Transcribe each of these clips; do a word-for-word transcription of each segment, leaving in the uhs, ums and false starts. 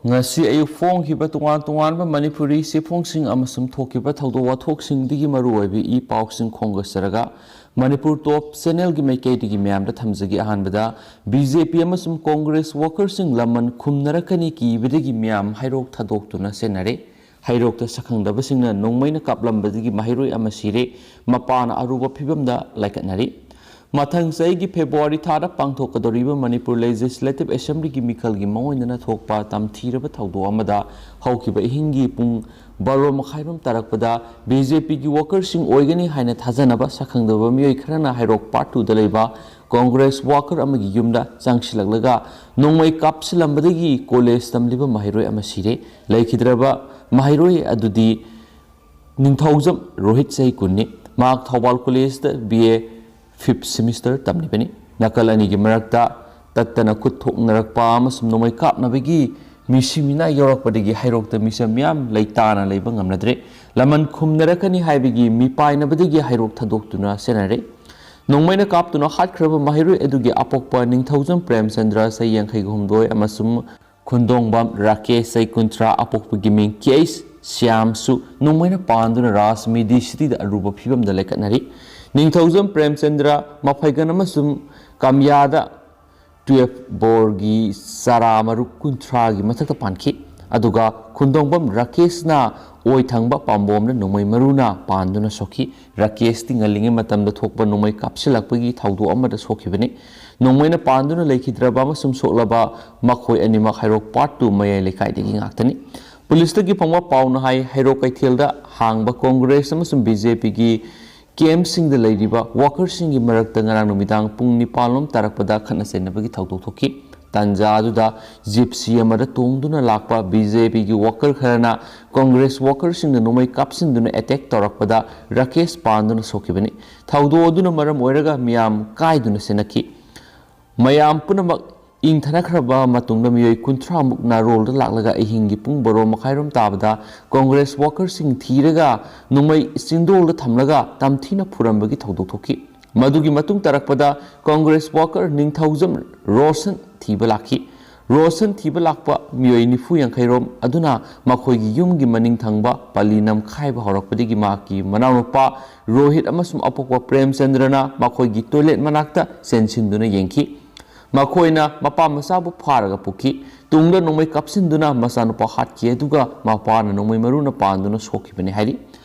ꯉꯁꯤ ꯑꯌꯨꯛ ꯐꯣꯡꯈꯤꯕ ꯇꯣꯉꯥꯟ ꯇꯣꯉꯥꯟꯕ ꯃꯅꯤꯄꯨꯔꯤ ꯆꯦꯐꯣꯡꯁꯤꯡ ꯑꯃꯁꯨꯡ ꯊꯣꯛꯈꯤꯕ ꯊꯧꯗꯣꯛ ꯋꯥꯊꯣꯛꯁꯤꯡꯗꯒꯤ ꯃꯔꯨꯑꯣꯏꯕ ꯏ ꯄꯥꯎꯁꯤꯡ ꯈꯣꯝꯒꯠꯆꯔꯒ, ꯃꯅꯤꯄꯨꯔ ꯇꯣꯞ ꯆꯦꯅꯦꯜꯒꯤ ꯃꯥꯏꯀꯩꯗꯒꯤ ꯃꯌꯥꯝꯗ ꯊꯝꯖꯒꯦ꯫ ꯑꯍꯥꯟꯕꯗ, ꯕꯤ ꯖꯦ ꯄꯤ ꯑꯃꯁꯨꯡ ꯀꯣꯡꯒ꯭ꯔꯦꯁ ꯋꯥꯀꯔꯁꯤꯡ ꯂꯃꯟ ꯈꯨꯝꯅꯔꯛꯀꯅꯤ ꯀꯤꯕꯗꯒꯤ ꯃꯤꯌꯥꯝ ꯍꯩꯔꯣꯛ ꯊꯥꯗꯣꯛꯇꯨꯅ ꯆꯦꯟꯅꯔꯦ꯫ ꯍꯩꯔꯣꯛꯇ ꯁꯛꯈꯪꯗꯕꯁꯤꯡꯅ ꯅꯣꯡꯃꯩꯅ ꯀꯥꯞꯂꯝꯕꯗꯒꯤ ꯃꯍꯩꯔꯣꯏ ꯑꯃ ꯁꯤꯔꯦ, ꯃꯄꯥꯅ ꯑꯔꯨꯕ ꯐꯤꯕꯝꯗ ꯂꯥꯏꯀꯠꯅꯔꯤ꯫ ꯃꯊꯪ ꯆꯍꯤꯒꯤ ꯐꯦꯕ꯭ꯔꯨꯋꯥꯔꯤ ꯊꯥꯗ ꯄꯥꯡꯊꯣꯛꯀꯗꯧꯔꯤꯕ ꯃꯅꯤꯄꯨꯔ ꯂꯦꯖꯤꯁꯂꯦꯇꯤꯚ ꯑꯦꯁꯦꯝꯕ꯭ꯂꯤꯒꯤ ꯃꯤꯈꯜꯒꯤ ꯃꯥꯡꯑꯣꯏꯅꯅ ꯊꯣꯛꯄ ꯇꯝꯊꯤꯔꯕ ꯊꯧꯗꯣꯛ ꯑꯃꯗ ꯍꯧꯈꯤꯕ ꯑꯍꯤꯡꯒꯤ ꯄꯨꯡ ꯕꯥꯔꯣ ꯃꯈꯥꯏꯔꯣꯝ ꯇꯥꯔꯛꯄꯗ ꯕꯤ ꯖꯦ ꯄꯤꯒꯤ ꯋꯥꯀꯔꯁꯤꯡ ꯑꯣꯏꯒꯅꯤ ꯍꯥꯏꯅ ꯊꯥꯖꯅꯕ ꯁꯛꯈꯪꯗꯕ ꯃꯤꯑꯣꯏ ꯈꯔꯅ ꯍꯩꯔꯣꯛ ꯄꯥꯔꯠ ꯇꯨꯗ ꯂꯩꯕ ꯀꯣꯡꯒ꯭ꯔꯦꯁ ꯋꯥꯀꯔ ꯑꯃꯒꯤ ꯌꯨꯝꯗ ꯆꯪꯁꯤꯜꯂꯛꯂꯒ ꯅꯣꯡꯃꯩ ꯀꯥꯞꯁꯤꯜꯂꯝꯕꯗꯒꯤ ꯀꯣꯂꯦꯖ ꯇꯝꯂꯤꯕ ꯃꯍꯩꯔꯣꯏ ꯑꯃ ꯁꯤꯔꯦ꯫ ꯂꯩꯈꯤꯗ꯭ꯔꯕ ꯃꯍꯩꯔꯣꯏ ꯑꯗꯨꯗꯤ ꯅꯤꯡꯊꯧꯖꯝ ꯔꯣꯍꯤꯠ, ꯆꯍꯤ ꯀꯨꯟꯅꯤ꯫ ꯃꯍꯥꯛ ꯊꯧꯕꯥꯜ ꯀꯣꯂꯦꯖꯇ ꯕꯤ ꯑꯦ ꯐꯤꯐ ꯁꯦꯃꯤꯁꯇꯔ ꯇꯝꯂꯤꯕꯅꯤ꯫ ꯅꯥꯀꯜ ꯑꯅꯤꯒꯤ ꯃꯔꯛꯇ ꯇꯠꯇꯅ ꯈꯨꯠ ꯊꯣꯛꯅꯔꯛꯄ ꯑꯃꯁꯨꯡ ꯅꯣꯡꯃꯩ ꯀꯥꯞꯅꯕꯒꯤ ꯃꯤꯁꯤ ꯃꯤꯅꯥ ꯌꯧꯔꯛꯄꯗꯒꯤ ꯍꯩꯔꯣꯛꯇ ꯃꯤꯆꯝ ꯃꯤꯌꯥꯝ ꯂꯩꯇꯥꯅ ꯂꯩꯕ ꯉꯝꯅꯗ꯭ꯔꯦ꯫ ꯂꯃꯟ ꯈꯨꯝꯅꯔꯛꯀꯅꯤ ꯍꯥꯏꯕꯒꯤ ꯃꯤꯄꯥꯏꯅꯕꯗꯒꯤ ꯍꯩꯔꯣꯛ ꯊꯥꯗꯣꯛꯇꯨꯅ ꯆꯦꯟꯅꯔꯦ꯫ ꯅꯣꯡꯃꯩꯅ ꯀꯥꯞꯇꯨꯅ ꯍꯥꯠꯈ꯭ꯔꯕ ꯃꯍꯩꯔꯣꯏ ꯑꯗꯨꯒꯤ ꯑꯄꯣꯛꯄ ꯅꯤꯡꯊꯧꯖꯝ ꯄ꯭ꯔꯦꯝꯆꯟꯗ꯭ꯔ, ꯆꯍꯤ ꯌꯥꯡꯈꯩꯒ ꯍꯨꯝꯗꯣꯏ, ꯑꯃꯁꯨꯡ ꯈꯨꯟꯗꯣꯡꯕꯝ ꯔꯥꯀꯦꯁ, ꯆꯍꯤ ꯀꯨꯟꯊ꯭ꯔꯥ, ꯑꯄꯣꯛꯄꯒꯤ ꯃꯤꯡ ꯀꯦ ꯑꯩꯆ ꯁ꯭ꯌꯥꯝꯁꯨ ꯅꯣꯡꯃꯩꯅ ꯄꯥꯟꯗꯨꯅ ꯔꯥꯖꯃꯤꯗꯤ ꯁꯤꯇꯤꯗ ꯑꯔꯨꯕ ꯐꯤꯕꯝꯗ ꯂꯩꯈꯠꯅꯔꯤ꯫ ꯅꯤꯡꯊꯧꯖꯝ ꯄ꯭ꯔꯦꯝꯆꯟꯗ꯭ꯔ ꯃꯐꯩꯒꯟ ꯑꯃꯁꯨꯡ ꯀꯥꯃꯤꯌꯥꯗ ꯇꯨꯌꯦꯜꯐ ꯕꯣꯔꯒꯤ ꯆꯔꯥ ꯃꯔꯨ ꯀꯨꯟꯊ꯭ꯔꯥꯒꯤ ꯃꯊꯛꯇ ꯄꯥꯟꯈꯤ꯫ ꯑꯗꯨꯒ ꯈꯨꯟꯗꯣꯡꯕꯝ ꯔꯥꯀꯦꯁꯅ ꯑꯣꯏ ꯊꯪꯕ ꯄꯥꯝꯕꯣꯝꯗ ꯅꯣꯡꯃꯩ ꯃꯔꯨꯅ ꯄꯥꯟꯗꯨꯅ ꯁꯣꯛꯈꯤ꯫ ꯔꯥꯀꯦꯁꯇꯤ ꯉꯜꯂꯤꯉꯩ ꯃꯇꯝꯗ ꯊꯣꯛꯄ ꯅꯣꯡꯃꯩ ꯀꯥꯞꯁꯤꯜꯂꯛꯄꯒꯤ ꯊꯧꯗꯣꯛ ꯑꯃꯗ ꯁꯣꯛꯈꯤꯕꯅꯤ꯫ ꯅꯣꯡꯃꯩꯅ ꯄꯥꯟꯗꯨꯅ ꯂꯩꯈꯤꯗ꯭ꯔꯕ ꯑꯃꯁꯨꯡ ꯁꯣꯛꯂꯕ ꯃꯈꯣꯏ ꯑꯅꯤꯃꯛ ꯍꯩꯔꯣꯛ ꯄꯥꯔꯠ ꯇꯨ ꯃꯌꯥꯏ ꯂꯩꯀꯥꯏꯗꯒꯤ ꯉꯥꯛꯇꯅꯤ꯫ ꯄꯨꯂꯤꯁꯇꯒꯤ ꯐꯪꯕ ꯄꯥꯎꯅ ꯍꯥꯏ, ꯍꯩꯔꯣꯛ ꯀꯩꯊꯦꯜꯗ ꯍꯥꯡꯕ ꯀꯣꯡꯒ꯭ꯔꯦꯁ ꯑꯃꯁꯨꯡ ꯕꯤ ꯖꯦ ꯄꯤꯒꯤ ꯀꯦꯝꯞꯁꯤꯡꯗ ꯂꯩꯔꯤꯕ ꯋꯥꯀꯔꯁꯤꯡꯒꯤ ꯃꯔꯛꯇ ꯉꯔꯥꯡ ꯅꯨꯃꯤꯗꯥꯡ ꯄꯨꯡ ꯅꯤꯄꯥꯟ ꯂꯣꯝ ꯇꯥꯔꯛꯄꯗ ꯈꯠꯅ ꯆꯩꯅꯕꯒꯤ ꯊꯧꯗꯣꯛ ꯊꯣꯛꯈꯤ꯫ ꯇꯥꯟꯖꯥ ꯑꯗꯨꯗ ꯖꯤꯞꯁꯤ ꯑꯃꯗ ꯇꯣꯡꯗꯨꯅ ꯂꯥꯛꯄ ꯕꯤ ꯖꯦ ꯄꯤꯒꯤ ꯋꯥꯀꯔ ꯈꯔꯅ ꯀꯣꯡꯒ꯭ꯔꯦꯁ ꯋꯥꯀꯔꯁꯤꯡꯗ ꯅꯣꯡꯃꯩ ꯀꯥꯞꯁꯤꯟꯗꯨꯅ ꯑꯦꯇꯦꯛ ꯇꯧꯔꯛꯄꯗ ꯔꯥꯀꯦꯁ ꯄꯥꯟꯗꯨꯅ ꯁꯣꯛꯈꯤꯕꯅꯤ꯫ ꯊꯧꯗꯣꯛ ꯑꯗꯨꯅ ꯃꯔꯝ ꯑꯣꯏꯔꯒ ꯃꯤꯌꯥꯝ ꯀꯥꯏꯗꯨꯅ ꯆꯦꯟꯅꯈꯤ꯫ ꯃꯌꯥꯝ ꯄꯨꯝꯅꯃꯛ ꯏꯪꯊꯅꯈ꯭ꯔꯕ ꯃꯇꯨꯡꯗ ꯃꯤꯑꯣꯏ ꯀꯨꯟꯊ꯭ꯔꯥ ꯃꯨꯛ ꯅꯥꯔꯣꯜꯗ ꯂꯥꯛꯂꯒ ꯑꯍꯤꯡꯒꯤ ꯄꯨꯡ ꯕꯥꯔꯣ ꯃꯈꯥꯏꯔꯣꯝ ꯇꯥꯕꯗ ꯀꯣꯡꯒ꯭ꯔꯦꯁ ꯋꯥꯀꯔꯁꯤꯡ ꯊꯤꯔꯒ ꯅꯣꯡꯃꯩ ꯆꯤꯡꯗꯣꯜꯗ ꯊꯝꯂꯒ ꯇꯝꯊꯤꯅ ꯐꯨꯔꯝꯕꯒꯤ ꯊꯧꯗꯣꯛ ꯊꯣꯛꯈꯤ꯫ ꯃꯗꯨꯒꯤ ꯃꯇꯨꯡ ꯇꯥꯔꯛꯄꯗ ꯀꯣꯡꯒ꯭ꯔꯦꯁ ꯋꯥꯀꯔ ꯅꯤꯡꯊꯧꯖꯝ ꯔꯣꯁꯟ ꯊꯤꯕ ꯂꯥꯛꯈꯤ꯫ ꯔꯣꯁꯟ ꯊꯤꯕ ꯂꯥꯛꯄ ꯃꯤꯑꯣꯏ ꯅꯤꯐꯨ ꯌꯥꯡꯈꯩ ꯔꯣꯝ ꯑꯗꯨꯅ ꯃꯈꯣꯏꯒꯤ ꯌꯨꯝꯒꯤ ꯃꯅꯤꯡ ꯊꯪꯕ ꯄꯜꯂꯤ ꯅꯝꯈꯥꯏꯕ ꯍꯧꯔꯛꯄꯗꯒꯤ ꯃꯍꯥꯛꯀꯤ ꯃꯅꯥꯎꯅꯨꯄꯥ ꯔꯣꯍꯤꯠ ꯑꯃꯁꯨꯡ ꯑꯄꯣꯛꯄ ꯄ꯭ꯔꯦꯝꯆꯟꯗ꯭ꯔꯅ ꯃꯈꯣꯏꯒꯤ ꯇꯣꯏꯂꯦꯠ ꯃꯅꯥꯛꯇ ꯆꯦꯟꯁꯤꯟꯗꯨꯅ ꯌꯦꯡꯈꯤ꯫ ꯃꯈꯣꯏꯅ ꯃꯄꯥ ꯃꯆꯥꯕꯨ ꯐꯥꯔꯒ ꯄꯨꯈꯤ꯫ ꯇꯨꯡꯗ ꯅꯣꯡꯃꯩ ꯀꯥꯞꯁꯤꯟꯗꯨꯅ ꯃꯆꯥꯅꯨꯄꯥ ꯍꯥꯠꯈꯤ, ꯑꯗꯨꯒ ꯃꯄꯥꯅ ꯅꯣꯡꯃꯩ ꯃꯔꯨꯅ ꯄꯥꯟꯗꯨꯅ ꯁꯣꯛꯈꯤꯕꯅꯤ ꯍꯥꯏꯔꯤ꯫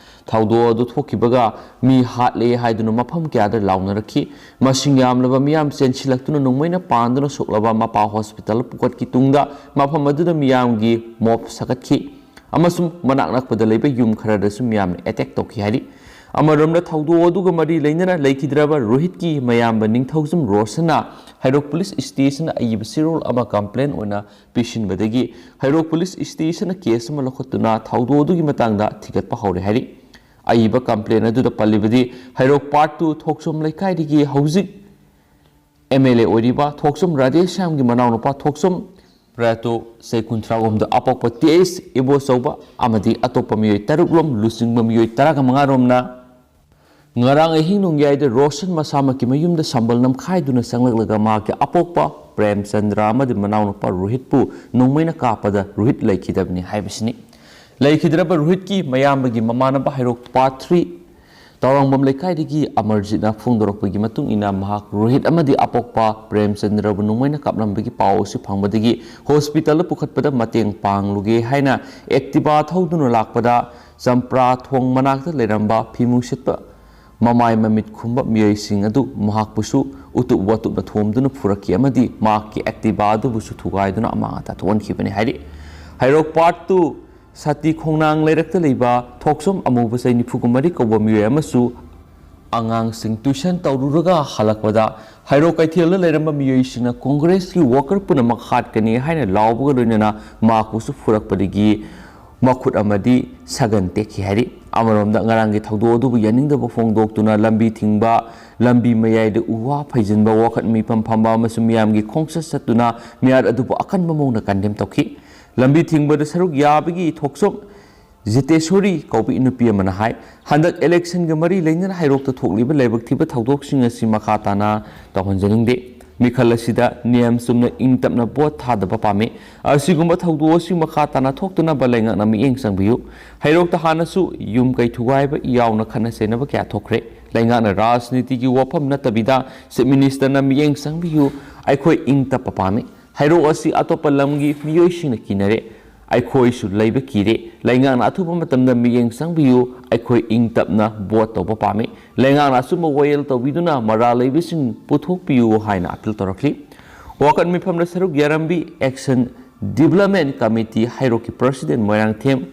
ꯊꯧꯗꯣꯛ ꯑꯗꯨ ꯊꯣꯛꯈꯤꯕꯒ ꯃꯤ ꯍꯥꯠꯂꯦ ꯍꯥꯏꯗꯨꯅ ꯃꯐꯝ ꯀꯌꯥꯗ ꯂꯥꯎꯅꯔꯛꯈꯤ꯫ ꯃꯁꯤꯡ ꯌꯥꯝꯂꯕ ꯃꯤꯌꯥꯝ ꯆꯦꯟꯁꯤꯜꯂꯛꯇꯨꯅ ꯅꯣꯡꯃꯩꯅ ꯄꯥꯟꯗꯨꯅ ꯁꯣꯛꯂꯕ ꯃꯄꯥ ꯍꯣꯁꯄꯤꯇꯥꯜꯗ ꯄꯨꯈꯠꯈꯤ꯫ ꯇꯨꯡꯗ ꯃꯐꯝ ꯑꯗꯨꯗ ꯃꯤꯌꯥꯝꯒꯤ ꯃꯣꯞ ꯁꯥꯒꯠꯈꯤ ꯑꯃꯁꯨꯡ ꯃꯅꯥꯛ ꯅꯛꯄꯗ ꯂꯩꯕ ꯌꯨꯝ ꯈꯔꯗꯁꯨ ꯃꯤꯌꯥꯝꯅ ꯑꯦꯇꯦꯛ ꯇꯧꯈꯤ ꯍꯥꯏꯔꯤ꯫ ꯑꯃꯔꯣꯝꯗ, ꯊꯧꯗꯣꯛ ꯑꯗꯨꯒ ꯃꯔꯤ ꯂꯩꯅꯅ ꯂꯩꯈꯤꯗ꯭ꯔꯕ ꯔꯣꯍꯤꯠꯀꯤ ꯃꯌꯥꯝꯕ ꯅꯤꯡꯊꯧꯖꯝ ꯔꯣꯁꯟꯅ ꯍꯩꯔꯣꯛ ꯄꯨꯂꯤꯁ ꯁ꯭ꯇꯦꯁꯟꯗ ꯑꯏꯕ ꯆꯦꯔꯣꯜ ꯑꯃ ꯀꯝꯄ꯭ꯂꯦꯟ ꯑꯣꯏꯅ ꯄꯤꯁꯤꯟꯕꯗꯒꯤ ꯍꯩꯔꯣꯛ ꯄꯨꯂꯤꯁ ꯁ꯭ꯇꯦꯁꯟꯗ ꯀꯦꯁ ꯑꯃ ꯂꯧꯈꯠꯇꯨꯅ ꯊꯧꯗꯣꯛ ꯑꯗꯨꯒꯤ ꯃꯇꯥꯡꯗ ꯊꯤꯒꯠꯄ ꯍꯧꯔꯦ ꯍꯥꯏꯔꯤ꯫ ꯑꯏꯕ ꯀꯝꯄ꯭ꯂꯦꯟ ꯑꯗꯨꯗ ꯄꯜꯂꯤꯕꯗꯤ, ꯍꯩꯔꯣꯛ ꯄꯥꯔꯠ ꯇꯨ ꯊꯣꯛꯆꯣꯝ ꯂꯩꯀꯥꯏꯗꯒꯤ ꯍꯧꯖꯤꯛ ꯑꯦꯝ ꯑꯦꯜ ꯑꯦ ꯑꯣꯏꯔꯤꯕ ꯊꯣꯛꯆꯣꯝ ꯔꯥꯙꯦꯁ꯭ꯌꯥꯝꯒꯤ ꯃꯅꯥꯎꯅꯨꯄꯥ ꯊꯣꯛꯆꯣꯝ ꯄ꯭ꯔꯦꯇꯣ, ꯆꯍꯤ ꯀꯨꯟꯊ꯭ꯔꯥꯍꯨꯝꯗꯣꯏ, ꯑꯄꯣꯛꯄ ꯇꯤ ꯑꯦꯁ ꯏꯕꯣꯆꯧꯕ ꯑꯃꯗꯤ ꯑꯇꯣꯞꯄ ꯃꯤꯑꯣꯏ ꯇꯔꯨꯛ ꯔꯣꯝ, ꯂꯨꯆꯤꯡꯕ ꯃꯤꯑꯣꯏ ꯇꯔꯥꯒ ꯃꯉꯥ ꯔꯣꯝꯅ ꯉꯔꯥꯡ ꯑꯍꯤꯡ ꯅꯣꯡꯌꯥꯏꯗ ꯔꯣꯁꯟ ꯃꯁꯥꯃꯛꯀꯤ ꯃꯌꯨꯝꯗ ꯁꯝꯕꯜ ꯅꯝꯈꯥꯏꯗꯨꯅ ꯆꯪꯂꯛꯂꯒ ꯃꯍꯥꯛꯀꯤ ꯑꯄꯣꯛꯄ ꯄ꯭ꯔꯦꯝꯆꯟꯗ꯭ꯔ ꯑꯃꯗꯤ ꯃꯅꯥꯎꯅꯨꯄꯥ ꯔꯣꯍꯤꯠꯄꯨ ꯅꯣꯡꯃꯩꯅ ꯀꯥꯞꯄꯗ ꯔꯣꯍꯤꯠ ꯂꯩꯈꯤꯗꯕꯅꯤ ꯍꯥꯏꯕꯁꯤꯅꯤ꯫ ꯂꯩꯈꯤꯗ꯭ꯔꯕ ꯔꯣꯍꯤꯠꯀꯤ ꯃꯌꯥꯝꯕꯒꯤ ꯃꯃꯥꯟꯅꯕ ꯍꯩꯔꯣꯛ ꯄꯥꯔꯠ ꯊ꯭ꯔꯤ ꯇꯧꯔꯥꯡꯕꯝ ꯂꯩꯀꯥꯏꯗꯒꯤ ꯑꯃꯔꯖꯤꯠꯅ ꯐꯣꯡꯗꯣꯔꯛꯄꯒꯤ ꯃꯇꯨꯡ ꯏꯟꯅ, ꯃꯍꯥꯛ ꯔꯣꯍꯤꯠ ꯑꯃꯗꯤ ꯑꯄꯣꯛꯄ ꯄ꯭ꯔꯦꯝꯆꯟꯗ꯭ꯔꯕꯨ ꯅꯣꯡꯃꯩꯅ ꯀꯥꯞꯂꯝꯕꯒꯤ ꯄꯥꯎ ꯑꯁꯤ ꯐꯪꯕꯗꯒꯤ ꯍꯣꯁꯄꯤꯇꯥꯜꯗ ꯄꯨꯈꯠꯄꯗ ꯃꯇꯦꯡ ꯄꯥꯡꯂꯨꯒꯦ ꯍꯥꯏꯅ ꯑꯦꯛꯇꯤꯚꯥ ꯊꯧꯗꯨꯅ ꯂꯥꯛꯄꯗ, ꯆꯝꯄ꯭ꯔꯥ ꯊꯣꯡ ꯃꯅꯥꯛꯇ ꯂꯩꯔꯝꯕ ꯐꯤꯃꯨ ꯁꯦꯠꯄ, ꯃꯃꯥꯏ ꯃꯃꯤꯠ ꯈꯨꯝꯕ ꯃꯤꯑꯣꯏꯁꯤꯡ ꯑꯗꯨ ꯃꯍꯥꯛꯄꯨꯁꯨ ꯎꯇꯨꯞ ꯋꯥꯇꯨꯞꯅ ꯊꯣꯝꯗꯨꯅ ꯐꯨꯔꯛꯈꯤ ꯑꯃꯗꯤ ꯃꯍꯥꯛꯀꯤ ꯑꯦꯛꯇꯤꯚꯥ ꯑꯗꯨꯕꯨꯁꯨ ꯊꯨꯒꯥꯏꯗꯨꯅ ꯑꯃꯥꯡ ꯑꯇꯥ ꯊꯣꯛꯍꯟꯈꯤꯕꯅꯤ ꯍꯥꯏꯔꯤ꯫ ꯍꯩꯔꯣꯛ ꯄꯥꯔꯠ ꯇꯨ ꯁꯥꯇꯤ ꯈꯣꯡꯅꯥꯡ ꯂꯩꯔꯛꯇ ꯂꯩꯕ ꯊꯣꯛꯆꯣꯝ ꯑꯃꯨꯕ, ꯆꯍꯤ ꯅꯤꯐꯨꯒ ꯃꯔꯤ ꯀꯧꯕ ꯃꯤꯑꯣꯏ ꯑꯃꯁꯨ ꯑꯉꯥꯡꯁꯤꯡ ꯇ꯭ꯌꯨꯁꯟ ꯇꯧꯔꯨꯔꯒ ꯍꯜꯂꯛꯄꯗ ꯍꯩꯔꯣꯛ ꯀꯩꯊꯦꯜꯗ ꯂꯩꯔꯝꯕ ꯃꯤꯑꯣꯏꯁꯤꯡꯅ ꯀꯣꯡꯒ꯭ꯔꯦꯁꯀꯤ ꯋꯥꯀꯔ ꯄꯨꯝꯅꯃꯛ ꯍꯥꯠꯀꯅꯤ ꯍꯥꯏꯅ ꯂꯥꯎꯕꯒ ꯂꯣꯏꯅꯅ ꯃꯍꯥꯛꯄꯨꯁꯨ ꯐꯨꯔꯛꯄꯗꯒꯤ ꯃꯈꯨꯠ ꯑꯃꯗꯤ ꯁꯒꯟ ꯇꯦꯛꯈꯤ ꯍꯥꯏꯔꯤ꯫ ꯑꯃꯔꯣꯝꯗ, ꯉꯔꯥꯡꯒꯤ ꯊꯧꯗꯣꯛ ꯑꯗꯨꯕꯨ ꯌꯥꯅꯤꯡꯗꯕ ꯐꯣꯡꯗꯣꯛꯇꯨꯅ ꯂꯝꯕꯤ ꯊꯤꯡꯕ, ꯂꯝꯕꯤ ꯃꯌꯥꯏꯗ ꯎ ꯋꯥ ꯐꯩꯖꯤꯟꯕ, ꯋꯥꯀꯠ ꯃꯤꯐꯝ ꯐꯝꯕ ꯑꯃꯁꯨꯡ ꯃꯤꯌꯥꯝꯒꯤ ꯈꯣꯡꯆꯠ ꯆꯠꯇꯨꯅ ꯃꯤꯍꯥꯠ ꯑꯗꯨꯕꯨ ꯑꯀꯟꯕ ꯃꯑꯣꯡꯗ ꯀꯟꯗꯦꯝ ꯇꯧꯈꯤ꯫ ꯂꯝꯕꯤ ꯊꯤꯡꯕꯗ ꯁꯔꯨꯛ ꯌꯥꯕꯒꯤ ꯊꯣꯛꯆꯣꯝ ꯖꯤꯇꯦꯁꯣꯔꯤ ꯀꯧꯕꯤ ꯅꯨꯄꯤ ꯑꯃꯅ ꯍꯥꯏ, ꯍꯟꯗꯛ ꯏꯂꯦꯛꯁꯟꯒ ꯃꯔꯤ ꯂꯩꯅꯅ ꯍꯩꯔꯣꯛꯇ ꯊꯣꯛꯂꯤꯕ ꯂꯥꯏꯕꯛ ꯊꯤꯕ ꯊꯧꯗꯣꯛꯁꯤꯡ ꯑꯁꯤ ꯃꯈꯥ ꯇꯥꯅ ꯇꯧꯍꯟꯖꯅꯤꯡꯗꯦ꯫ ꯃꯤꯈꯜ ꯑꯁꯤꯗ ꯅꯤꯌꯝ ꯆꯨꯝꯅ ꯏꯪ ꯇꯞꯅ ꯚꯣꯠ ꯊꯥꯗꯕ ꯄꯥꯝꯃꯤ꯫ ꯑꯁꯤꯒꯨꯝꯕ ꯊꯧꯗꯣꯛ ꯑꯁꯤ ꯃꯈꯥ ꯇꯥꯅ ꯊꯣꯛꯇꯅꯕ ꯂꯩꯉꯥꯛꯅ ꯃꯤꯠꯌꯦꯡ ꯆꯪꯕꯤꯌꯨ꯫ ꯍꯩꯔꯣꯛꯇ ꯍꯥꯟꯅꯁꯨ ꯌꯨꯝ ꯀꯩ ꯊꯨꯒꯥꯏꯕ ꯌꯥꯎꯅ ꯈꯠꯅ ꯆꯩꯅꯕ ꯀꯌꯥ ꯊꯣꯛꯈ꯭ꯔꯦ꯫ ꯂꯩꯉꯥꯛꯅ ꯔꯥꯖꯅꯤꯇꯤꯒꯤ ꯋꯥꯐꯝ ꯅꯠꯇꯕꯤꯗ ꯆꯤꯐ ꯃꯤꯅꯤꯁꯇꯔꯅ ꯃꯤꯠꯌꯦꯡ ꯆꯪꯕꯤꯌꯨ꯫ ꯑꯩꯈꯣꯏ ꯏꯪ ꯇꯞꯄ ꯄꯥꯝꯃꯤ꯫ ꯍꯩꯔꯣꯛ ꯑꯁꯤ ꯑꯇꯣꯞꯄ ꯂꯝꯒꯤ ꯃꯤꯑꯣꯏꯁꯤꯡꯅ ꯀꯤꯅꯔꯦ꯫ ꯑꯩꯈꯣꯏꯁꯨ ꯂꯩꯕ ꯀꯤꯔꯦ꯫ ꯂꯩꯉꯥꯛꯅ ꯑꯊꯨꯕ ꯃꯇꯝꯗ ꯃꯤꯠꯌꯦꯡ ꯆꯪꯕꯤꯌꯨ꯫ ꯑꯩꯈꯣꯏ ꯏꯪ ꯇꯞꯅ ꯚꯣꯠ ꯇꯧꯕ ꯄꯥꯝꯃꯤ꯫ ꯂꯩꯉꯥꯛꯅ ꯑꯆꯨꯝꯕ ꯋꯥꯌꯦꯜ ꯇꯧꯕꯤꯗꯨꯅ ꯃꯔꯥꯜ ꯂꯩꯕꯁꯤꯡ ꯄꯨꯊꯣꯛꯄꯤꯌꯨ ꯍꯥꯏꯅ ꯑꯥꯄꯤꯜ ꯇꯧꯔꯛꯂꯤ꯫ ꯋꯥꯀꯠ ꯃꯤꯐꯝꯗ ꯁꯔꯨꯛ ꯌꯥꯔꯝꯕꯤ ꯑꯦꯛꯁꯟ ꯗꯤꯕ꯭ꯂꯞꯃꯦꯟ ꯀꯃꯤꯇꯤ ꯍꯩꯔꯣꯛꯀꯤ ꯄ꯭ꯔꯁꯤꯗꯦꯟ ꯃꯣꯏꯔꯥꯡꯊꯦꯝ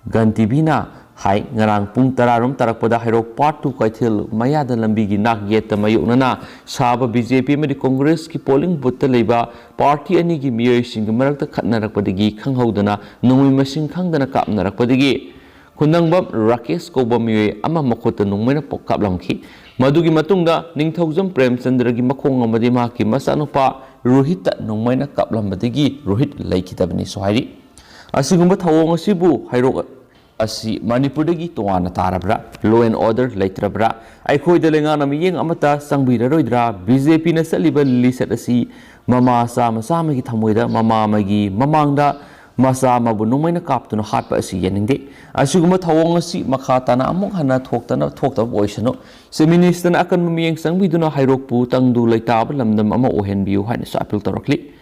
ꯒꯟꯇꯤꯕꯤꯅ ꯍꯥꯏ, ꯉꯔꯥꯡ ꯄꯨꯡ ꯇꯔꯥꯔꯣꯝ ꯇꯥꯔꯛꯄꯗ ꯍꯩꯔꯣꯛ ꯄꯥꯔꯠ ꯇꯨ ꯀꯩꯊꯦꯜ ꯃꯌꯥꯗ ꯂꯝꯕꯤꯒꯤ ꯅꯥꯛ ꯌꯦꯠꯇ ꯃꯥꯌꯣꯛꯅꯅ ꯁꯥꯕ ꯕꯤ ꯖꯦ ꯄꯤ ꯑꯃꯗꯤ ꯀꯣꯡꯒ꯭ꯔꯦꯁꯀꯤ ꯄꯣꯂꯤꯡ ꯕꯨꯠꯇ ꯂꯩꯕ ꯄꯥꯔꯇꯤ ꯑꯅꯤꯒꯤ ꯃꯤꯑꯣꯏꯁꯤꯡꯒꯤ ꯃꯔꯛꯇ ꯈꯠꯅꯔꯛꯄꯗꯒꯤ ꯈꯪꯍꯧꯗꯅ ꯅꯣꯡꯃꯩ ꯃꯁꯤꯡ ꯈꯪꯗꯅ ꯀꯥꯞꯅꯔꯛꯄꯗꯒꯤ ꯈꯨꯟꯗꯪꯕꯝ ꯔꯥꯀꯦꯁ ꯀꯧꯕ ꯃꯤꯑꯣꯏ ꯑꯃ ꯃꯈꯨꯠꯇ ꯅꯣꯡꯃꯩꯅ ꯄꯣꯛ ꯀꯥꯞꯂꯝꯈꯤ꯫ ꯃꯗꯨꯒꯤ ꯃꯇꯨꯡꯗ ꯅꯤꯡꯊꯧꯖꯝ ꯄ꯭ꯔꯦꯝꯆꯟꯗ꯭ꯔꯒꯤ ꯃꯈꯣꯡ ꯑꯃꯗꯤ ꯃꯍꯥꯛꯀꯤ ꯃꯆꯥꯅꯨꯄꯥ ꯔꯣꯍꯤꯠꯇ ꯅꯣꯡꯃꯩꯅ ꯀꯥꯞꯂꯝꯕꯗꯒꯤ ꯔꯣꯍꯤꯠ ꯂꯩꯈꯤꯗꯕꯅꯤꯁꯨ ꯍꯥꯏꯔꯤ꯫ ꯑꯁꯤꯒꯨꯝꯕ ꯊꯧꯑꯣꯡ ꯑꯁꯤꯕꯨ ꯍꯩꯔꯣꯛ ꯑꯁꯤ ꯃꯅꯤꯄꯨꯔꯗꯒꯤ ꯇꯣꯉꯥꯟꯅ ꯇꯥꯔꯕ꯭ꯔꯥ? Law and order ꯂꯩꯇ꯭ꯔꯕ꯭ꯔꯥ? ꯑꯩꯈꯣꯏꯗ ꯂꯩꯉꯥꯛꯅ ꯃꯤꯠꯌꯦꯡ ꯑꯃꯠꯇ ꯆꯪꯕꯤꯔꯔꯣꯏꯗ꯭ꯔꯥ? ꯕꯤ ꯖꯦ ꯄꯤꯅ ꯆꯠꯂꯤꯕ ꯂꯤꯆꯠ ꯑꯁꯤ ꯃꯃꯥ ꯆꯥꯃ ꯆꯥꯃꯒꯤ ꯊꯃꯣꯏꯗ ꯃꯃꯥ ꯑꯃꯒꯤ ꯃꯃꯥꯡꯗ ꯃꯆꯥ ꯑꯃꯕꯨ ꯅꯣꯡꯃꯩꯅ ꯀꯥꯞꯇꯨꯅ ꯍꯥꯠꯄ ꯑꯁꯤ ꯌꯥꯅꯤꯡꯗꯦ꯫ ꯑꯁꯤꯒꯨꯝꯕ ꯊꯧꯑꯣꯡ ꯑꯁꯤ ꯃꯈꯥ ꯇꯥꯅ ꯑꯃꯨꯛ ꯍꯟꯅ ꯊꯣꯛꯇꯅ, ꯊꯣꯛꯇꯕ ꯑꯣꯏꯁꯅꯨ꯫ ꯆꯤꯐ ꯃꯤꯅꯤꯁꯇꯔꯅ ꯑꯀꯟꯕ ꯃꯤꯠꯌꯦꯡ ꯆꯪꯕꯤꯗꯨꯅ ꯍꯩꯔꯣꯛꯄꯨ ꯇꯪꯗꯨ ꯂꯩꯇꯥꯕ ꯂꯝꯗꯝ ꯑꯃ ꯑꯣꯏꯍꯟꯕꯤꯌꯨ ꯍꯥꯏꯅꯁꯨ ꯑꯥꯄꯤꯜ ꯇꯧꯔꯛꯂꯤ꯫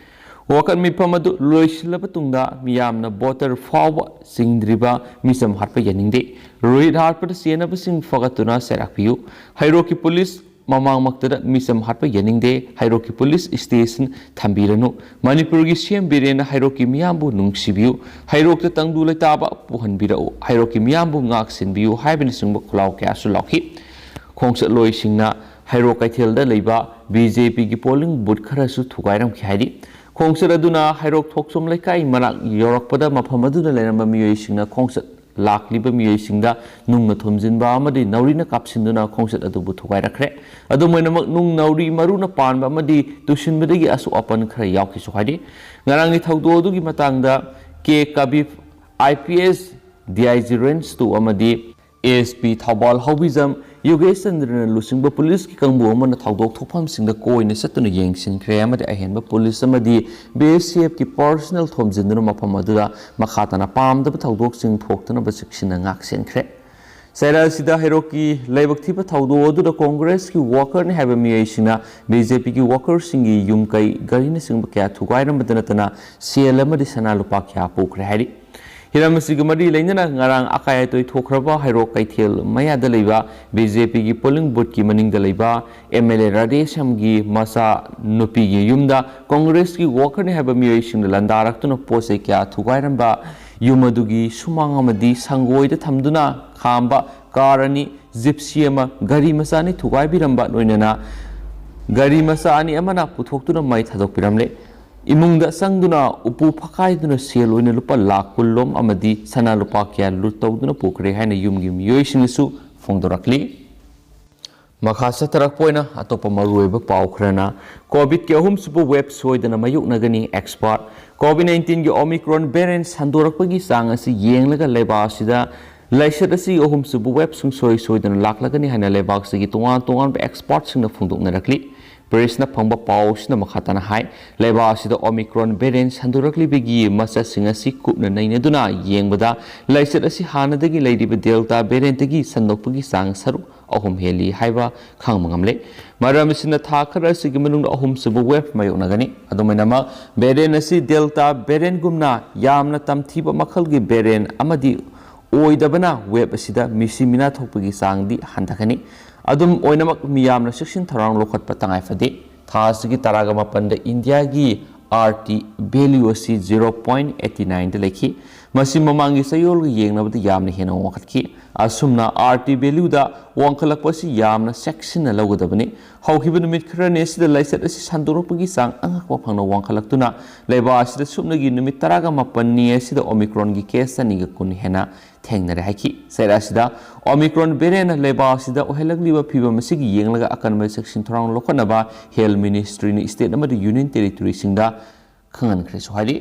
ꯋꯥꯀꯠ ꯃꯤꯐꯝ ꯑꯗꯨ ꯂꯣꯏꯁꯤꯜꯂꯕ ꯇꯨꯡꯗ ꯃꯤꯌꯥꯝꯅ ꯚꯣꯇꯔ ꯐꯥꯎꯕ ꯆꯤꯡꯗ꯭ꯔꯤꯕ ꯃꯤꯆꯝ ꯍꯥꯠꯄ ꯌꯥꯅꯤꯡꯗꯦ꯫ ꯔꯣꯍꯤꯠ ꯍꯥꯠꯄꯗ ꯆꯦꯟꯅꯕꯁꯤꯡ ꯐꯒꯠꯇꯨꯅ ꯆꯩꯔꯥꯛ ꯄꯤꯌꯨ꯫ ꯍꯩꯔꯣꯛꯀꯤ ꯄꯨꯂꯤꯁ ꯃꯃꯥꯡꯃꯛꯇꯗ ꯃꯤꯆꯝ ꯍꯥꯠꯄ ꯌꯥꯅꯤꯡꯗꯦ꯫ ꯍꯩꯔꯣꯛꯀꯤ ꯄꯨꯂꯤꯁ ꯁ꯭ꯇꯦꯁꯟ ꯊꯝꯕꯤꯔꯅꯨ꯫ ꯃꯅꯤꯄꯨꯔꯒꯤ ꯁꯤ ꯑꯦꯝ ꯕꯤꯔꯦꯟꯅ ꯍꯩꯔꯣꯛꯀꯤ ꯃꯤꯌꯥꯝꯕꯨ ꯅꯨꯡꯁꯤꯕꯤꯌꯨ꯫ ꯍꯩꯔꯣꯛꯇ ꯇꯪꯗꯨ ꯂꯩꯇꯥꯕ ꯄꯨꯍꯟꯕꯤꯔꯛꯎ꯫ ꯍꯩꯔꯣꯛꯀꯤ ꯃꯤꯌꯥꯝꯕꯨ ꯉꯥꯛ ꯁꯦꯟꯕꯤꯌꯨ ꯍꯥꯏꯕꯅꯆꯤꯡꯕ ꯈꯣꯜꯂꯥꯎ ꯀꯌꯥꯁꯨ ꯂꯥꯎꯈꯤ꯫ ꯈꯣꯡꯆꯠꯂꯣꯏꯁꯤꯡꯅ ꯍꯩꯔꯣꯛ ꯀꯩꯊꯦꯜꯗ ꯂꯩꯕ ꯕꯤ ꯖꯦ ꯄꯤꯒꯤ ꯄꯣꯂꯤꯡ ꯕꯨꯠ ꯈꯔꯁꯨ ꯊꯨꯒꯥꯏꯔꯝꯈꯤ ꯍꯥꯏꯔꯤ꯫ ꯈꯣꯡꯆꯠ ꯑꯗꯨꯅ ꯍꯩꯔꯣꯛ ꯊꯣꯛꯆꯣꯝ ꯂꯩꯀꯥꯏ ꯃꯅꯥꯛ ꯌꯧꯔꯛꯄꯗ ꯃꯐꯝ ꯑꯗꯨꯗ ꯂꯩꯔꯝꯕ ꯃꯤꯑꯣꯏꯁꯤꯡꯅ ꯈꯣꯡꯆꯠ ꯂꯥꯛꯂꯤꯕ ꯃꯤꯑꯣꯏꯁꯤꯡꯗ ꯅꯨꯡꯅ ꯊꯣꯝꯖꯤꯟꯕ ꯑꯃꯗꯤ ꯅꯥꯎꯔꯤꯅ ꯀꯥꯞꯁꯤꯟꯗꯨꯅ ꯈꯣꯡꯆꯠ ꯑꯗꯨꯕꯨ ꯊꯨꯒꯥꯏꯔꯛꯈ꯭ꯔꯦ꯫ ꯑꯗꯨꯝ ꯑꯣꯏꯅꯃꯛ, ꯅꯨꯡ ꯅꯥꯎꯔꯤ ꯃꯔꯨꯅ ꯄꯥꯟꯕ ꯑꯃꯗꯤ ꯇꯨꯁꯤꯟꯕꯗꯒꯤ ꯑꯁꯣꯛ ꯑꯄꯟ ꯈꯔ ꯌꯥꯎꯈꯤꯁꯨ ꯍꯥꯏꯔꯤ꯫ ꯉꯔꯥꯡꯒꯤ ꯊꯧꯗꯣꯛ ꯑꯗꯨꯒꯤ ꯃꯇꯥꯡꯗ K Kabib, I P S, D I G range two ꯑꯃꯗꯤ ꯑꯦ ꯑꯦꯁ ꯄꯤ ꯊꯧꯕꯥꯜ ꯍꯥꯎꯕꯤꯖꯝ, ꯌꯣꯒꯦꯁ ꯆꯟꯗ꯭ꯔꯅ ꯂꯨꯆꯤꯡꯕ ꯄꯨꯂꯤꯁꯀꯤ ꯀꯥꯡꯕꯨ ꯑꯃꯅ ꯊꯧꯗꯣꯛ ꯊꯣꯛꯐꯝꯁꯤꯡꯗ ꯀꯣꯏꯅ ꯆꯠꯇꯨꯅ ꯌꯦꯡꯁꯤꯟꯈ꯭ꯔꯦ ꯑꯃꯗꯤ ꯑꯍꯦꯟꯕ ꯄꯨꯂꯤꯁ ꯑꯃꯗꯤ ꯕꯤ ꯑꯦꯁ ꯑꯦꯐꯀꯤ ꯄꯔꯁꯅꯦꯜ ꯊꯣꯝꯖꯤꯟꯗꯨꯅ ꯃꯐꯝ ꯑꯗꯨꯗ ꯃꯈꯥ ꯇꯥꯅ ꯄꯥꯝꯗꯕ ꯊꯧꯗꯣꯛꯁꯤꯡ ꯊꯣꯛꯇꯅꯕ ꯆꯦꯛꯁꯤꯟꯅ ꯉꯥꯛ ꯁꯦꯟꯈ꯭ꯔꯦ꯫ ꯆꯩꯔꯥꯁꯤꯗ ꯍꯩꯔꯣꯛꯀꯤ ꯂꯥꯏꯕꯛ ꯊꯤꯕ ꯊꯧꯗꯣꯛ ꯑꯗꯨꯗ ꯀꯣꯡꯒ꯭ꯔꯦꯁꯀꯤ ꯋꯥꯀꯔꯅꯤ ꯍꯥꯏꯕ ꯃꯤꯑꯣꯏꯁꯤꯡꯅ ꯕꯤ ꯖꯦ ꯄꯤꯒꯤ ꯋꯥꯀꯔꯁꯤꯡꯒꯤ ꯌꯨꯝ ꯀꯩ, ꯒꯥꯔꯤꯅꯆꯤꯡꯕ ꯀꯌꯥ ꯊꯨꯒꯥꯏꯔꯝꯕꯗ ꯅꯠꯇꯅ ꯁꯦꯜ ꯑꯃꯗꯤ ꯁꯅꯥ ꯂꯨꯄꯥ ꯀꯌꯥ ꯄꯨꯈ꯭ꯔꯦ ꯍꯥꯏꯔꯤ꯫ ꯍꯤꯔꯝ ꯑꯁꯤꯒ ꯃꯔꯤ ꯂꯩꯅꯅ ꯉꯔꯥꯡ ꯑꯀꯥꯏ ꯑꯇꯣꯏ ꯊꯣꯛꯈ꯭ꯔꯕ ꯍꯩꯔꯣꯛ ꯀꯩꯊꯦꯜ ꯃꯌꯥꯗ ꯂꯩꯕ ꯕꯤ ꯖꯦ ꯄꯤꯒꯤ ꯄꯣꯂꯤꯡ ꯕꯨꯠꯀꯤ ꯃꯅꯤꯡꯗ ꯂꯩꯕ ꯑꯦꯝ ꯑꯦꯜ ꯑꯦ ꯔꯥꯙꯦꯁ꯭ꯌꯥꯝꯒꯤ ꯃꯆꯥ ꯅꯨꯄꯤꯒꯤ ꯌꯨꯝꯗ ꯀꯣꯡꯒ꯭ꯔꯦꯁꯀꯤ ꯋꯥꯀꯔꯅꯤ ꯍꯥꯏꯕ ꯃꯤꯑꯣꯏꯁꯤꯡꯅ ꯂꯥꯟꯗꯥꯔꯛꯇꯨꯅ ꯄꯣꯠ ꯆꯩ ꯀꯌꯥ ꯊꯨꯒꯥꯏꯔꯝꯕ ꯌꯨꯝ ꯑꯗꯨꯒꯤ ꯁꯨꯃꯥꯡ ꯑꯃꯗꯤ ꯁꯪꯒꯣꯏꯗ ꯊꯝꯗꯨꯅ ꯈꯥꯝꯕ ꯀꯥꯔ ꯑꯅꯤ, ꯖꯤꯞꯁꯤ ꯑꯃ, ꯒꯥꯔꯤ ꯃꯆꯥ ꯑꯅꯤ ꯊꯨꯒꯥꯏꯕꯤꯔꯝꯕ ꯂꯣꯏꯅꯅ ꯒꯥꯔꯤ ꯃꯆꯥ ꯑꯅꯤ ꯑꯃꯅ ꯄꯨꯊꯣꯛꯇꯨꯅ ꯃꯩ ꯊꯥꯗꯣꯛꯄꯤꯔꯝꯂꯦ꯫ ꯏꯃꯨꯡꯗ ꯆꯪꯗꯨꯅ ꯎꯄꯨ ꯐꯛꯀꯥꯏꯗꯨꯅ ꯁꯦꯜ ꯑꯣꯏꯅ ꯂꯨꯄꯥ ꯂꯥꯈ ꯀꯨꯟ ꯂꯣꯝ ꯑꯃꯗꯤ ꯁꯅꯥ ꯂꯨꯄꯥ ꯀꯌꯥ ꯂꯨꯠ ꯇꯧꯗꯨꯅ ꯄꯨꯈ꯭ꯔꯦ ꯍꯥꯏꯅ ꯌꯨꯝꯒꯤ ꯃꯤꯑꯣꯏꯁꯤꯡꯅꯁꯨ ꯐꯣꯡꯗꯣꯔꯛꯂꯤ꯫ ꯃꯈꯥ ꯆꯠꯊꯔꯛꯄ ꯑꯣꯏꯅ ꯑꯇꯣꯞꯄ ꯃꯔꯨꯑꯣꯏꯕ ꯄꯥꯎ ꯈꯔꯅ, ꯀꯣꯚꯤꯗꯀꯤ ꯑꯍꯨꯝꯁꯨꯕ ꯋꯦꯕ ꯁꯣꯏꯗꯅ ꯃꯥꯌꯣꯛꯅꯒꯅꯤ ꯑꯦꯛꯁꯄꯥꯔꯠ꯫ ꯀꯣꯚꯤꯗ ꯅꯥꯏꯟꯇꯤꯟꯒꯤ ꯑꯣꯃꯤꯀ꯭ꯔꯣꯟ ꯚꯦꯔꯤꯌꯦꯟꯠ ꯁꯟꯗꯣꯔꯛꯄꯒꯤ ꯆꯥꯡ ꯑꯁꯤ ꯌꯦꯡꯂꯒ ꯂꯩꯕꯥꯛ ꯑꯁꯤꯗ ꯂꯥꯏꯆꯠ ꯑꯁꯤ ꯑꯍꯨꯝꯁꯨꯕ ꯋꯦꯕ ꯁꯨꯡꯁꯣꯏ ꯁꯣꯏꯗꯅ ꯂꯥꯛꯂꯒꯅꯤ ꯍꯥꯏꯅ ꯂꯩꯕꯥꯛ ꯑꯁꯤꯒꯤ ꯇꯣꯉꯥꯟ ꯇꯣꯉꯥꯟꯕ ꯑꯦꯛꯁꯄꯥꯔꯠꯁꯤꯡꯅ ꯐꯣꯡꯗꯣꯛꯅꯔꯛꯂꯤ꯫ ꯄ꯭ꯔꯦꯁꯅ ꯐꯪꯕ ꯄꯥꯎ ꯑꯁꯤꯅ ꯃꯈꯥ ꯇꯥꯅ ꯍꯥꯏ, ꯂꯩꯕꯥꯛ ꯑꯁꯤꯗ ꯑꯣꯃꯤꯀ꯭ꯔꯣꯟ ꯚꯦꯔꯤꯌꯦꯟꯠ ꯁꯟꯗꯣꯔꯛꯂꯤꯕꯒꯤ ꯃꯆꯠꯁꯤꯡ ꯑꯁꯤ ꯀꯨꯞꯅ ꯅꯩꯅꯗꯨꯅ ꯌꯦꯡꯕꯗ ꯂꯥꯏꯆꯠ ꯑꯁꯤ ꯍꯥꯟꯅꯗꯒꯤ ꯂꯩꯔꯤꯕ ꯗꯦꯜꯇꯥ ꯚꯦꯔꯤꯌꯦꯟꯠꯇꯒꯤ ꯁꯟꯗꯣꯛꯄꯒꯤ ꯆꯥꯡ ꯁꯔꯨꯛ ꯑꯍꯨꯝ ꯍꯦꯜꯂꯤ ꯍꯥꯏꯕ ꯈꯪꯕ ꯉꯝꯂꯦ꯫ ꯃꯔꯝ ꯑꯁꯤꯅ ꯊꯥ ꯈꯔ ꯑꯁꯤꯒꯤ ꯃꯅꯨꯡꯗ ꯑꯍꯨꯝꯁꯨꯕ ꯋꯦꯕ ꯃꯥꯌꯣꯛꯅꯒꯅꯤ꯫ ꯑꯗꯨꯝ ꯑꯣꯏꯅꯃꯛ, ꯚꯦꯔꯤꯌꯦꯟꯠ ꯑꯁꯤ ꯗꯦꯜꯇꯥ ꯚꯦꯔꯤꯌꯦꯟꯠꯒꯨꯝꯅ ꯌꯥꯝꯅ ꯇꯝꯊꯤꯕ ꯃꯈꯜꯒꯤ ꯚꯦꯔꯤꯌꯦꯟꯠ ꯑꯃꯗꯤ ꯑꯣꯏꯗꯕꯅ ꯋꯦꯕ ꯑꯁꯤꯗ ꯃꯤꯁꯤ ꯃꯤꯅꯥ ꯊꯣꯛꯄꯒꯤ ꯆꯥꯡꯗꯤ ꯍꯟꯊꯒꯅꯤ꯫ ꯑꯗꯨꯝ ꯑꯣꯏꯅꯃꯛ, ꯃꯤꯌꯥꯝꯅ ꯆꯦꯛꯁꯤꯟ ꯊꯧꯔꯥꯡ ꯂꯧꯈꯠꯄ ꯇꯉꯥꯏ ꯐꯗꯦ꯫ ꯊꯥ ꯑꯁꯤꯒꯤ ꯇꯔꯥꯒ ꯃꯥꯄꯟꯗ ꯏꯟꯗꯤꯌꯥꯒꯤ ꯑꯥꯔ ꯇꯤ ꯚꯦꯂ꯭ꯌꯨ ꯑꯁꯤ ꯖꯤꯔꯣ ꯄꯣꯏꯟꯠ ꯑꯩꯠꯇꯤ ꯅꯥꯏꯟꯗ ꯂꯩꯈꯤ꯫ ꯃꯁꯤ ꯃꯃꯥꯡꯒꯤ ꯆꯌꯣꯜꯒ ꯌꯦꯡꯅꯕꯗ ꯌꯥꯝꯅ ꯍꯦꯟꯅ ꯋꯥꯡꯈꯠꯈꯤ꯫ ꯑꯁꯨꯝꯅ ꯑꯥꯔ ꯇꯤ ꯚꯦꯂ꯭ꯌꯨꯗ ꯋꯥꯡꯈꯠꯂꯛꯄ ꯑꯁꯤ ꯌꯥꯝꯅ ꯆꯦꯛꯁꯤꯟꯅ ꯂꯧꯒꯗꯕꯅꯤ꯫ ꯍꯧꯈꯤꯕ ꯅꯨꯃꯤꯠ ꯈꯔꯅꯤ ꯑꯁꯤꯗ ꯂꯥꯏꯆꯠ ꯑꯁꯤ ꯁꯟꯗꯣꯔꯛꯄꯒꯤ ꯆꯥꯡ ꯑꯉꯛꯄ ꯐꯪꯅ ꯋꯥꯡꯈꯠꯂꯛꯇꯨꯅ ꯂꯩꯕꯥꯛ ꯑꯁꯤꯗ ꯁꯨꯞꯅꯒꯤ ꯅꯨꯃꯤꯠ ꯇꯔꯥꯒ ꯃꯥꯄꯟꯅꯤ ꯑꯁꯤꯗ ꯑꯣꯃꯤꯀ꯭ꯔꯣꯟꯒꯤ ꯀꯦꯁ ꯆꯅꯤꯒ ꯀꯨꯟ ꯍꯦꯟꯅ ꯊꯦꯡꯅꯔꯦ ꯍꯥꯏꯈꯤ꯫ ꯆꯩꯔꯥ ꯑꯁꯤꯗ ꯑꯣꯃꯤꯀ꯭ꯔꯣꯟ ꯚꯦꯔꯤꯌꯦꯟꯠꯅ ꯂꯩꯕꯥꯛ ꯑꯁꯤꯗ ꯑꯣꯏꯍꯜꯂꯛꯂꯤꯕ ꯐꯤꯕꯝ ꯑꯁꯤꯒꯤ ꯌꯦꯡꯂꯒ ꯑꯀꯟꯕ ꯆꯦꯛꯁꯤꯟ ꯊꯧꯔꯥꯡ ꯂꯧꯈꯠꯅꯕ ꯍꯦꯜꯊ ꯃꯤꯅꯤꯁꯇ꯭ꯔꯤꯅ ꯁ꯭ꯇꯦꯠ ꯑꯃꯗꯤ ꯌꯨꯅꯤꯌꯟ ꯇꯦꯔꯤꯇꯣꯔꯤꯁꯤꯡꯗ ꯈꯪꯍꯟꯈ꯭ꯔꯦꯁꯨ ꯍꯥꯏꯔꯤ꯫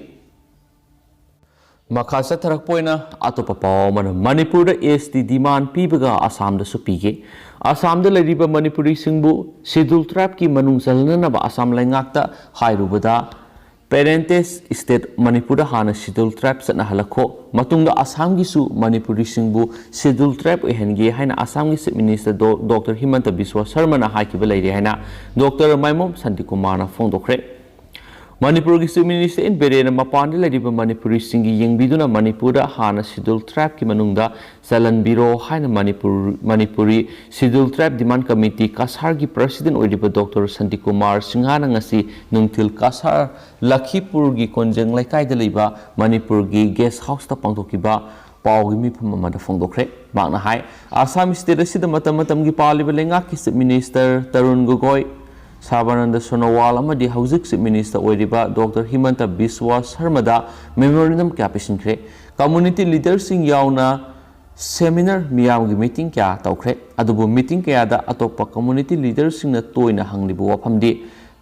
ꯃꯈꯥ ꯆꯠꯊꯔꯛꯄ ꯑꯣꯏꯅ ꯑꯇꯣꯞꯄ ꯄꯥꯎ ꯑꯃꯅ, ꯃꯅꯤꯄꯨꯔꯗ ꯑꯦꯁ ꯇꯤ ꯗꯤꯃꯥꯟ ꯄꯤꯕꯒ ꯑꯁꯥꯝꯗꯁꯨ ꯄꯤꯒꯦ꯫ ꯑꯁꯥꯝꯗ ꯂꯩꯔꯤꯕ ꯃꯅꯤꯄꯨꯔꯤꯁꯤꯡꯕꯨ ꯁꯦꯗꯨꯜ ꯇ꯭ꯔꯥꯏꯕꯀꯤ ꯃꯅꯨꯡ ꯆꯜꯍꯟꯅꯅꯕ ꯑꯁꯥꯝ ꯂꯩꯉꯥꯛꯇ ꯍꯥꯏꯔꯨꯕꯗ, ꯄꯦꯔꯦꯟꯇꯦꯖ ꯁ꯭ꯇꯦꯠ ꯃꯅꯤꯄꯨꯔꯗ ꯍꯥꯟꯅ ꯁꯦꯗꯨꯜ ꯇ꯭ꯔꯥꯏꯕ ꯆꯠꯅꯍꯜꯂꯛꯈꯣ, ꯃꯇꯨꯡꯗ ꯑꯁꯥꯝꯒꯤꯁꯨ ꯃꯅꯤꯄꯨꯔꯤꯁꯤꯡꯕꯨ ꯁꯦꯗꯨꯜ ꯇ꯭ꯔꯥꯏꯕ ꯑꯣꯏꯍꯟꯒꯦ ꯍꯥꯏꯅ ꯑꯁꯥꯝꯒꯤ ꯆꯤꯐ ꯃꯤꯅꯤꯁꯇꯔ ꯗꯣ-, ꯗꯣꯛꯇꯔ ꯍꯤꯃꯟꯇ ꯕꯤꯁ꯭ꯋꯥ ꯁꯔꯃꯅ ꯍꯥꯏꯈꯤꯕ ꯂꯩꯔꯦ ꯍꯥꯏꯅ ꯗꯣꯛꯇꯔ ꯃꯥꯏꯃꯣꯝ ꯁꯥꯟꯇꯤꯀꯨꯃꯥꯔꯅ ꯐꯣꯡꯗꯣꯛꯈ꯭ꯔꯦ꯫ ꯃꯅꯤꯄꯨꯔꯒꯤ ꯆꯤꯐ ꯃꯤꯅꯤꯁꯇꯔ ꯏꯟ ꯕꯤꯔꯦꯟꯅ ꯃꯄꯥꯟꯗ ꯂꯩꯔꯤꯕ ꯃꯅꯤꯄꯨꯔꯤꯁꯤꯡꯒꯤ ꯌꯦꯡꯕꯤꯗꯨꯅ ꯃꯅꯤꯄꯨꯔꯗ ꯍꯥꯟꯅ ꯁꯦꯗꯨꯜ ꯇ꯭ꯔꯥꯏꯕꯀꯤ ꯃꯅꯨꯡꯗ ꯆꯜꯍꯟꯕꯤꯔꯣ ꯍꯥꯏꯅ ꯃꯅꯤꯄꯨꯔ, ꯃꯅꯤꯄꯨꯔꯤ ꯁꯦꯗꯨꯜ ꯇ꯭ꯔꯥꯏꯕ ꯗꯤꯃꯥꯟ ꯀꯃꯤꯇꯤ ꯀꯁꯥꯔꯒꯤ ꯄ꯭ꯔꯁꯤꯗꯦꯟ ꯑꯣꯏꯔꯤꯕ ꯗꯣꯛꯇꯔ ꯁꯥꯟꯇꯤꯀꯨꯃꯥꯔ ꯁꯤꯡꯍꯥꯅ ꯉꯁꯤ ꯅꯨꯡꯊꯤꯜ ꯀꯁꯥꯔ ꯂꯈꯤꯄꯨꯔꯒꯤ ꯀꯣꯟꯖꯦꯡ ꯂꯩꯀꯥꯏꯗ ꯂꯩꯕ ꯃꯅꯤꯄꯨꯔꯒꯤ ꯒꯦꯁ ꯍꯥꯎꯁꯇ ꯄꯥꯡꯊꯣꯛꯈꯤꯕ ꯄꯥꯎꯒꯤ ꯃꯤꯐꯝ ꯑꯃꯗ ꯐꯣꯡꯗꯣꯛꯈ꯭ꯔꯦ꯫ ꯃꯍꯥꯛꯅ ꯍꯥꯏ, ꯑꯁꯥꯝ ꯁ꯭ꯇꯦꯠ ꯑꯁꯤꯗ ꯃꯇꯝ ꯃꯇꯝꯒꯤ ꯄꯥꯜꯂꯤꯕ ꯂꯩꯉꯥꯛꯀꯤ ꯆꯤꯐ ꯃꯤꯅꯤꯁꯇꯔ ꯇꯔꯨꯟ ꯒꯣꯒꯣꯏ, ꯁꯔꯕꯥꯅꯟꯗ ꯁꯣꯅꯣꯋꯥꯜ ꯑꯃꯗꯤ ꯍꯧꯖꯤꯛ ꯆꯤꯐ ꯃꯤꯅꯤꯁꯇꯔ ꯑꯣꯏꯔꯤꯕ ꯗꯣꯛꯇꯔ ꯍꯤꯃꯟꯇ ꯕꯤꯁ꯭ꯋꯥ ꯁꯔꯃꯗ ꯃꯦꯃꯣꯔꯦꯟꯗꯝ ꯀꯌꯥ ꯄꯤꯁꯤꯟꯈ꯭ꯔꯦ꯫ ꯀꯝꯃꯨꯅꯤꯇꯤ ꯂꯤꯗꯔꯁꯤꯡ ꯌꯥꯎꯅ ꯁꯦꯃꯤꯅꯥꯔ, ꯃꯤꯌꯥꯝꯒꯤ ꯃꯤꯇꯤꯡ ꯀꯌꯥ ꯇꯧꯈ꯭ꯔꯦ꯫ ꯑꯗꯨꯕꯨ ꯃꯤꯇꯤꯡ ꯀꯌꯥꯗ ꯑꯇꯣꯞꯄ ꯀꯝꯃꯨꯅꯤꯇꯤ ꯂꯤꯗꯔꯁꯤꯡꯅ ꯇꯣꯏꯅ ꯍꯪꯂꯤꯕ ꯋꯥꯐꯝꯗꯤ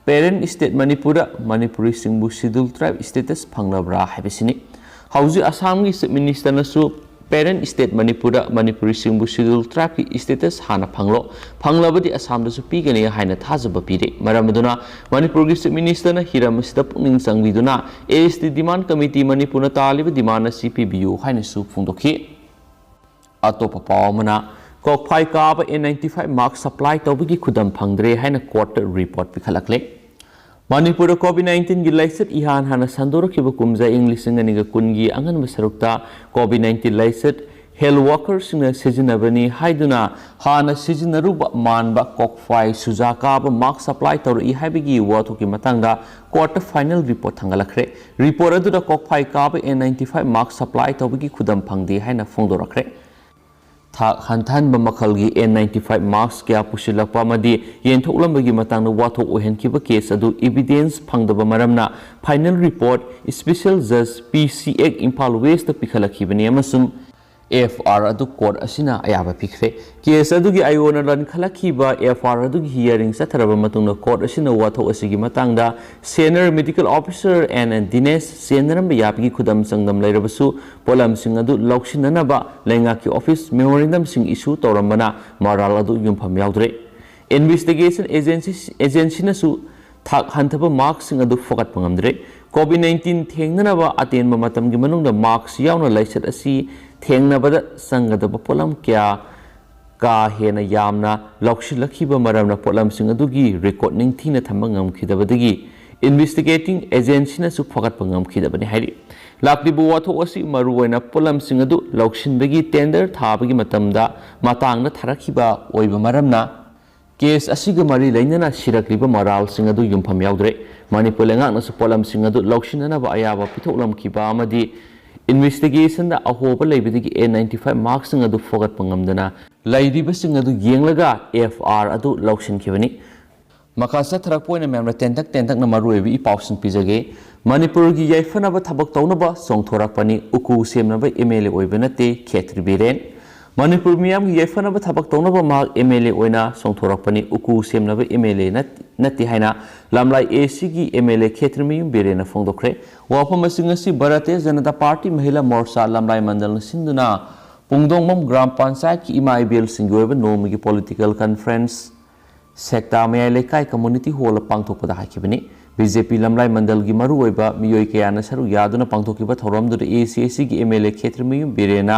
ꯄꯦꯔꯦꯟ ꯁ꯭ꯇꯦꯠ ꯃꯅꯤꯄꯨꯔꯗ ꯃꯅꯤꯄꯨꯔꯤꯁꯤꯡꯕꯨ ꯁꯦꯗꯨꯜ ꯇ꯭ꯔꯥꯏꯕ ꯁ꯭ꯇꯦꯇꯁ ꯐꯪꯂꯕ꯭ꯔꯥ ꯍꯥꯏꯕꯁꯤꯅꯤ꯫ ꯍꯧꯖꯤꯛ ꯑꯁꯥꯝꯒꯤ ꯆꯤꯐ ꯃꯤꯅꯤꯁꯇꯔꯅꯁꯨ ꯄꯦꯔꯦꯟ ꯁ꯭ꯇꯦꯠ ꯃꯅꯤꯄꯨꯔꯗ ꯃꯅꯤꯄꯨꯔꯤꯁꯤꯡꯕꯨ ꯁꯦꯗꯨꯜ ꯇ꯭ꯔꯥꯏꯕꯀꯤ ꯁ꯭ꯇꯦꯇꯁ ꯍꯥꯟꯅ ꯐꯪꯂꯣ, ꯐꯪꯂꯕꯗꯤ ꯑꯁꯥꯝꯗꯁꯨ ꯄꯤꯒꯅꯤ ꯍꯥꯏꯅ ꯊꯥꯖꯕ ꯄꯤꯔꯤ꯫ ꯃꯔꯝ ꯑꯗꯨꯅ ꯃꯅꯤꯄꯨꯔꯒꯤ ꯆꯤꯐ ꯃꯤꯅꯤꯁꯇꯔꯅ ꯍꯤꯔꯝ ꯑꯁꯤꯗ ꯄꯨꯛꯅꯤꯡ ꯆꯪꯕꯤꯗꯨꯅ A S T demand committee ꯃꯅꯤꯄꯨꯔꯅ ꯇꯥꯜꯂꯤꯕ ꯗꯤꯃꯥꯟ ꯑꯁꯤ ꯄꯤꯕꯤꯌꯨ ꯍꯥꯏꯅꯁꯨ ꯐꯣꯡꯗꯣꯛꯈꯤ꯫ ꯑꯇꯣꯞꯄ ꯄꯥꯎ ꯑꯃꯅ, ꯀꯣꯛꯐꯥꯏ ꯀꯥꯕ N ninety five mask supply ꯇꯧꯕꯒꯤ ꯈꯨꯗꯝ ꯐꯪꯗ꯭ꯔꯦ ꯍꯥꯏꯅ ꯀꯣꯔꯠꯇ ꯔꯤꯄꯣꯔꯠ ꯄꯤꯈꯠꯂꯛꯂꯦ꯫ ꯃꯅꯤꯄꯨꯔꯗ ꯀꯣꯚꯤꯗ ꯅꯥꯏꯟꯇꯤꯟꯒꯤ ꯂꯥꯏꯆꯠ ꯏꯍꯥꯟ ꯍꯥꯟꯅ ꯁꯟꯗꯣꯔꯛꯈꯤꯕ ꯀꯨꯝꯖꯥ ꯏꯪ ꯂꯤꯁꯤꯡ ꯑꯅꯤꯒ ꯀꯨꯟꯒꯤ ꯑꯉꯟꯕ ꯁꯔꯨꯛꯇ ꯀꯣꯚꯤꯗ ꯅꯥꯏꯟꯇꯤꯟ ꯂꯥꯏꯆꯠ ꯍꯦꯜꯊ ꯋꯥꯔꯀꯔꯁꯤꯡꯅ ꯁꯤꯖꯤꯟꯅꯕꯅꯤ ꯍꯥꯏꯗꯨꯅ ꯍꯥꯟꯅ ꯁꯤꯖꯤꯟꯅꯔꯨꯕ ꯃꯥꯟꯕ ꯀꯣꯛꯐꯥꯏ ꯁꯨꯖꯥ ꯀꯥꯕ ꯃꯥꯁꯛ ꯁꯄ꯭ꯂꯥꯏ ꯇꯧꯔꯛꯏ ꯍꯥꯏꯕꯒꯤ ꯋꯥꯊꯣꯛꯀꯤ ꯃꯇꯥꯡꯗ ꯀꯣꯔꯠꯇ ꯐꯥꯏꯅꯦꯜ ꯔꯤꯄꯣꯔꯠ ꯊꯥꯡꯒꯠꯂꯛꯈ꯭ꯔꯦ꯫ ꯔꯤꯄꯣꯔꯠ ꯑꯗꯨꯗ ꯀꯣꯛꯐꯥꯏ ꯀꯥꯕ N ninety five mask supply ꯇꯧꯕꯒꯤ ꯈꯨꯗꯝ ꯐꯪꯗꯦ ꯍꯥꯏꯅ ꯐꯣꯡꯗꯣꯔꯛꯈ꯭ꯔꯦ꯫ ꯊꯥꯛ ꯍꯟꯊꯍꯟꯕ ꯃꯈꯜꯒꯤ ꯑꯦꯟ ꯅꯥꯏꯟꯇꯤ ꯐꯥꯏꯚ ꯃꯥꯁꯛ ꯀꯌꯥ ꯄꯨꯁꯤꯜꯂꯛꯄ ꯑꯃꯗꯤ ꯌꯦꯟꯊꯣꯛꯂꯝꯕꯒꯤ ꯃꯇꯥꯡꯗ ꯋꯥꯊꯣꯛ ꯑꯣꯏꯍꯟꯈꯤꯕ ꯀꯦꯁ ꯑꯗꯨ ꯏꯚꯤꯗꯦꯟꯁ ꯐꯪꯗꯕ ꯃꯔꯝꯅ ꯐꯥꯏꯅꯦꯜ ꯔꯤꯄꯣꯔꯠ ꯏꯁꯄꯤꯁꯦꯜ ꯖꯖ ꯄꯤ ꯁꯤ ꯑꯦꯛ ꯏꯝꯐꯥꯜ ꯋꯦꯁꯇ ꯄꯤꯈꯠꯂꯛꯈꯤꯕꯅꯤ ꯑꯃꯁꯨꯡ ꯑꯦꯐ ꯑꯥꯏ ꯑꯥꯔ ꯑꯗꯨ ꯀꯣꯔꯠ ꯑꯁꯤꯅ ꯑꯌꯥꯕ ꯄꯤꯈ꯭ꯔꯦ꯫ ꯀꯦꯁ ꯑꯗꯨꯒꯤ ꯑꯥꯏ ꯑꯣꯅ ꯂꯟꯈꯠꯂꯛꯈꯤꯕ ꯑꯦꯐ ꯑꯥꯏ ꯑꯥꯔ ꯑꯗꯨꯒꯤ ꯍꯤꯌꯥꯔꯤꯡ ꯆꯠꯊꯔꯕ ꯃꯇꯨꯡꯗ ꯀꯣꯔꯠ ꯑꯁꯤꯅ ꯋꯥꯊꯣꯛ ꯑꯁꯤꯒꯤ ꯃꯇꯥꯡꯗ senior medical officer N Dinesh ꯆꯦꯟꯅꯔꯝꯕ ꯌꯥꯕꯒꯤ ꯈꯨꯗꯝ ꯆꯥꯡꯗꯝ ꯂꯩꯔꯕꯁꯨ, ꯄꯣꯠꯂꯝꯁꯤꯡ ꯑꯗꯨ ꯂꯧꯁꯤꯟꯅꯅꯕ ꯂꯩꯉꯥꯛꯀꯤ ꯑꯣꯐꯤꯁ ꯃꯦꯃꯣꯔꯦꯟꯗꯝꯁꯤꯡ ꯏꯁꯨ ꯇꯧꯔꯝꯕꯅ ꯃꯔꯥꯜ ꯑꯗꯨ ꯌꯨꯝꯐꯝ ꯌꯥꯎꯗ꯭ꯔꯦ꯫ ꯏꯟꯚꯦꯁꯇꯤꯒꯦꯁꯟ ꯑꯦꯖꯦꯟꯁꯤ, ꯑꯦꯖꯦꯟꯁꯤꯅꯁꯨ ꯊꯥꯛ ꯍꯟꯊꯕ ꯃꯥꯔꯛꯁꯤꯡ ꯑꯗꯨ ꯐꯒꯠꯄ ꯉꯝꯗ꯭ꯔꯦ꯫ ꯀꯣꯚꯤꯗ ꯅꯥꯏꯟꯇꯤꯟ ꯊꯦꯡꯅꯅꯕ ꯑꯇꯦꯟꯕ ꯃꯇꯝꯒꯤ ꯃꯅꯨꯡꯗ ꯃꯥꯔꯛꯁ ꯌꯥꯎꯅ ꯂꯥꯏꯆꯠ ꯑꯁꯤ ꯊꯦꯡꯅꯕꯗ ꯆꯪꯒꯗꯕ ꯄꯣꯠꯂꯝ ꯀꯌꯥ ꯀꯥ ꯍꯦꯟꯅ ꯌꯥꯝꯅ ꯂꯧꯁꯤꯜꯂꯛꯈꯤꯕ ꯃꯔꯝꯅ ꯄꯣꯠꯂꯝꯁꯤꯡ ꯑꯗꯨꯒꯤ ꯔꯦꯀꯣꯔꯗ ꯅꯤꯡꯊꯤꯅ ꯊꯝꯕ ꯉꯝꯈꯤꯗꯕꯗꯒꯤ ꯏꯟꯚꯦꯁꯇꯤꯒꯦꯇꯤꯡ ꯑꯦꯖꯦꯟꯁꯤꯅꯁꯨ ꯐꯒꯠꯄ ꯉꯝꯈꯤꯗꯕꯅꯤ ꯍꯥꯏꯔꯤ꯫ ꯂꯥꯛꯂꯤꯕ ꯋꯥꯊꯣꯛ ꯑꯁꯤ ꯃꯔꯨꯑꯣꯏꯅ ꯄꯣꯠꯂꯝꯁꯤꯡ ꯑꯗꯨ ꯂꯧꯁꯤꯟꯕꯒꯤ ꯇꯦꯟꯗꯔ ꯊꯥꯕꯒꯤ ꯃꯇꯝꯗ ꯃꯇꯥꯡꯗ ꯊꯥꯔꯛꯈꯤꯕ ꯑꯣꯏꯕ ꯃꯔꯝꯅ ꯀꯦꯁ ꯑꯁꯤꯒ ꯃꯔꯤ ꯂꯩꯅꯅ ꯁꯤꯔꯛꯂꯤꯕ ꯃꯔꯥꯜꯁꯤꯡ ꯑꯗꯨ ꯌꯨꯝꯐꯝ ꯌꯥꯎꯗ꯭ꯔꯦ꯫ ꯃꯅꯤꯄꯨꯔ ꯂꯩꯉꯥꯛꯅꯁꯨ ꯄꯣꯠꯂꯝꯁꯤꯡ ꯑꯗꯨ ꯂꯧꯁꯤꯟꯅꯅꯕ ꯑꯌꯥꯕ ꯄꯤꯊꯣꯛꯂꯝꯈꯤꯕ ꯑꯃꯗꯤ ꯏꯟꯚꯦꯁꯇꯤꯒꯦꯁꯟꯗ ꯑꯍꯣꯕ ꯂꯩꯕꯗꯒꯤ N ninety five ꯃꯥꯔꯛꯁꯤꯡ ꯑꯗꯨ ꯐꯒꯠꯄ ꯉꯝꯗꯅ ꯂꯩꯔꯤꯕꯁꯤꯡ ꯑꯗꯨ ꯌꯦꯡꯂꯒ ꯑꯦꯐ ꯑꯥꯏ ꯑꯥꯔ ꯑꯗꯨ ꯂꯧꯁꯤꯟꯈꯤꯕꯅꯤ꯫ ꯃꯈꯥ ꯆꯠꯊꯔꯛꯄ ꯑꯣꯏꯅ ꯃꯌꯥꯝꯅ ꯇꯦꯟꯇꯛ ꯇꯦꯟꯇꯛꯅ ꯃꯔꯨꯑꯣꯏꯕ ꯏ ꯄꯥꯎꯁꯤꯡ ꯄꯤꯖꯒꯦ꯫ ꯃꯅꯤꯄꯨꯔꯒꯤ ꯌꯥꯏꯐꯅꯕ ꯊꯕꯛ ꯇꯧꯅꯕ ꯆꯣꯡꯊꯣꯔꯛꯄꯅꯤ, ꯎꯀꯨ ꯁꯦꯝꯅꯕ ꯑꯦꯝ ꯑꯦꯜ ꯑꯦ ꯑꯣꯏꯕ ꯅꯠꯇꯦ, ꯈꯦꯇ꯭ꯔꯤ ꯕꯤꯔꯦꯟ꯫ ꯃꯅꯤꯄꯨꯔ ꯃꯤꯌꯥꯝꯒꯤ ꯌꯥꯏꯐꯅꯕ ꯊꯕꯛ ꯇꯧꯅꯕ ꯃꯍꯥꯛ ꯑꯦꯝ ꯑꯦꯜ ꯑꯦ ꯑꯣꯏꯅ ꯆꯣꯡꯊꯣꯔꯛꯄꯅꯤ, ꯎꯀꯨ ꯁꯦꯝꯅꯕ ꯑꯦꯝ ꯑꯦꯜ ꯑꯦ ꯅꯠ-, ꯅꯠꯇꯦ ꯍꯥꯏꯅ ꯂꯝꯂꯥꯏ ꯑꯦ ꯁꯤꯒꯤ ꯑꯦꯝ ꯑꯦꯜ ꯑꯦ ꯈꯦꯇ꯭ꯔꯤꯃꯌꯨꯝ ꯕꯤꯔꯦꯟꯅ ꯐꯣꯡꯗꯣꯛꯈ꯭ꯔꯦ꯫ ꯋꯥꯐꯝ ꯑꯁꯤꯡ ꯑꯁꯤ ꯚꯥꯔꯇꯤꯌ ꯖꯅꯇꯥ ꯄꯥꯔꯇꯤ ꯃꯍꯤꯂꯥ ꯃꯣꯔꯆꯥ ꯂꯝꯂꯥꯏ ꯃꯟꯗꯜꯅ ꯁꯤꯟꯗꯨꯅ ꯄꯨꯡꯗꯣꯡꯕꯝ ꯒ꯭ꯔꯥꯝ ꯄꯟꯆꯥꯌꯠꯀꯤ ꯏꯃꯥ ꯏꯕꯦꯜꯁꯤꯡꯒꯤ ꯑꯣꯏꯕ ꯅꯣꯡꯃꯒꯤ ꯄꯣꯂꯤꯇꯤꯀꯦꯜ ꯀꯟꯐꯔꯦꯟꯁ ꯁꯦꯛꯇꯥ ꯃꯌꯥꯏ ꯂꯩꯀꯥꯏ ꯀꯝꯃꯨꯅꯤꯇꯤ ꯍꯣꯜꯗ ꯄꯥꯡꯊꯣꯛꯄꯗ ꯍꯥꯏꯈꯤꯕꯅꯤ꯫ ꯕꯤ ꯖꯦ ꯄꯤ ꯂꯝꯂꯥꯏ ꯃꯟꯗꯜꯒꯤ ꯃꯔꯨꯑꯣꯏꯕ ꯃꯤꯑꯣꯏ ꯀꯌꯥꯅ ꯁꯔꯨꯛ ꯌꯥꯗꯨꯅ ꯄꯥꯡꯊꯣꯛꯈꯤꯕ ꯊꯧꯔꯝꯗꯨꯗ ꯑꯦ ꯁꯤ ꯑꯦ ꯁꯤꯒꯤ ꯑꯦꯝ ꯑꯦꯜ ꯑꯦ ꯈꯦꯇ꯭ꯔꯤꯃꯌꯨꯝ ꯕꯤꯔꯦꯟꯅ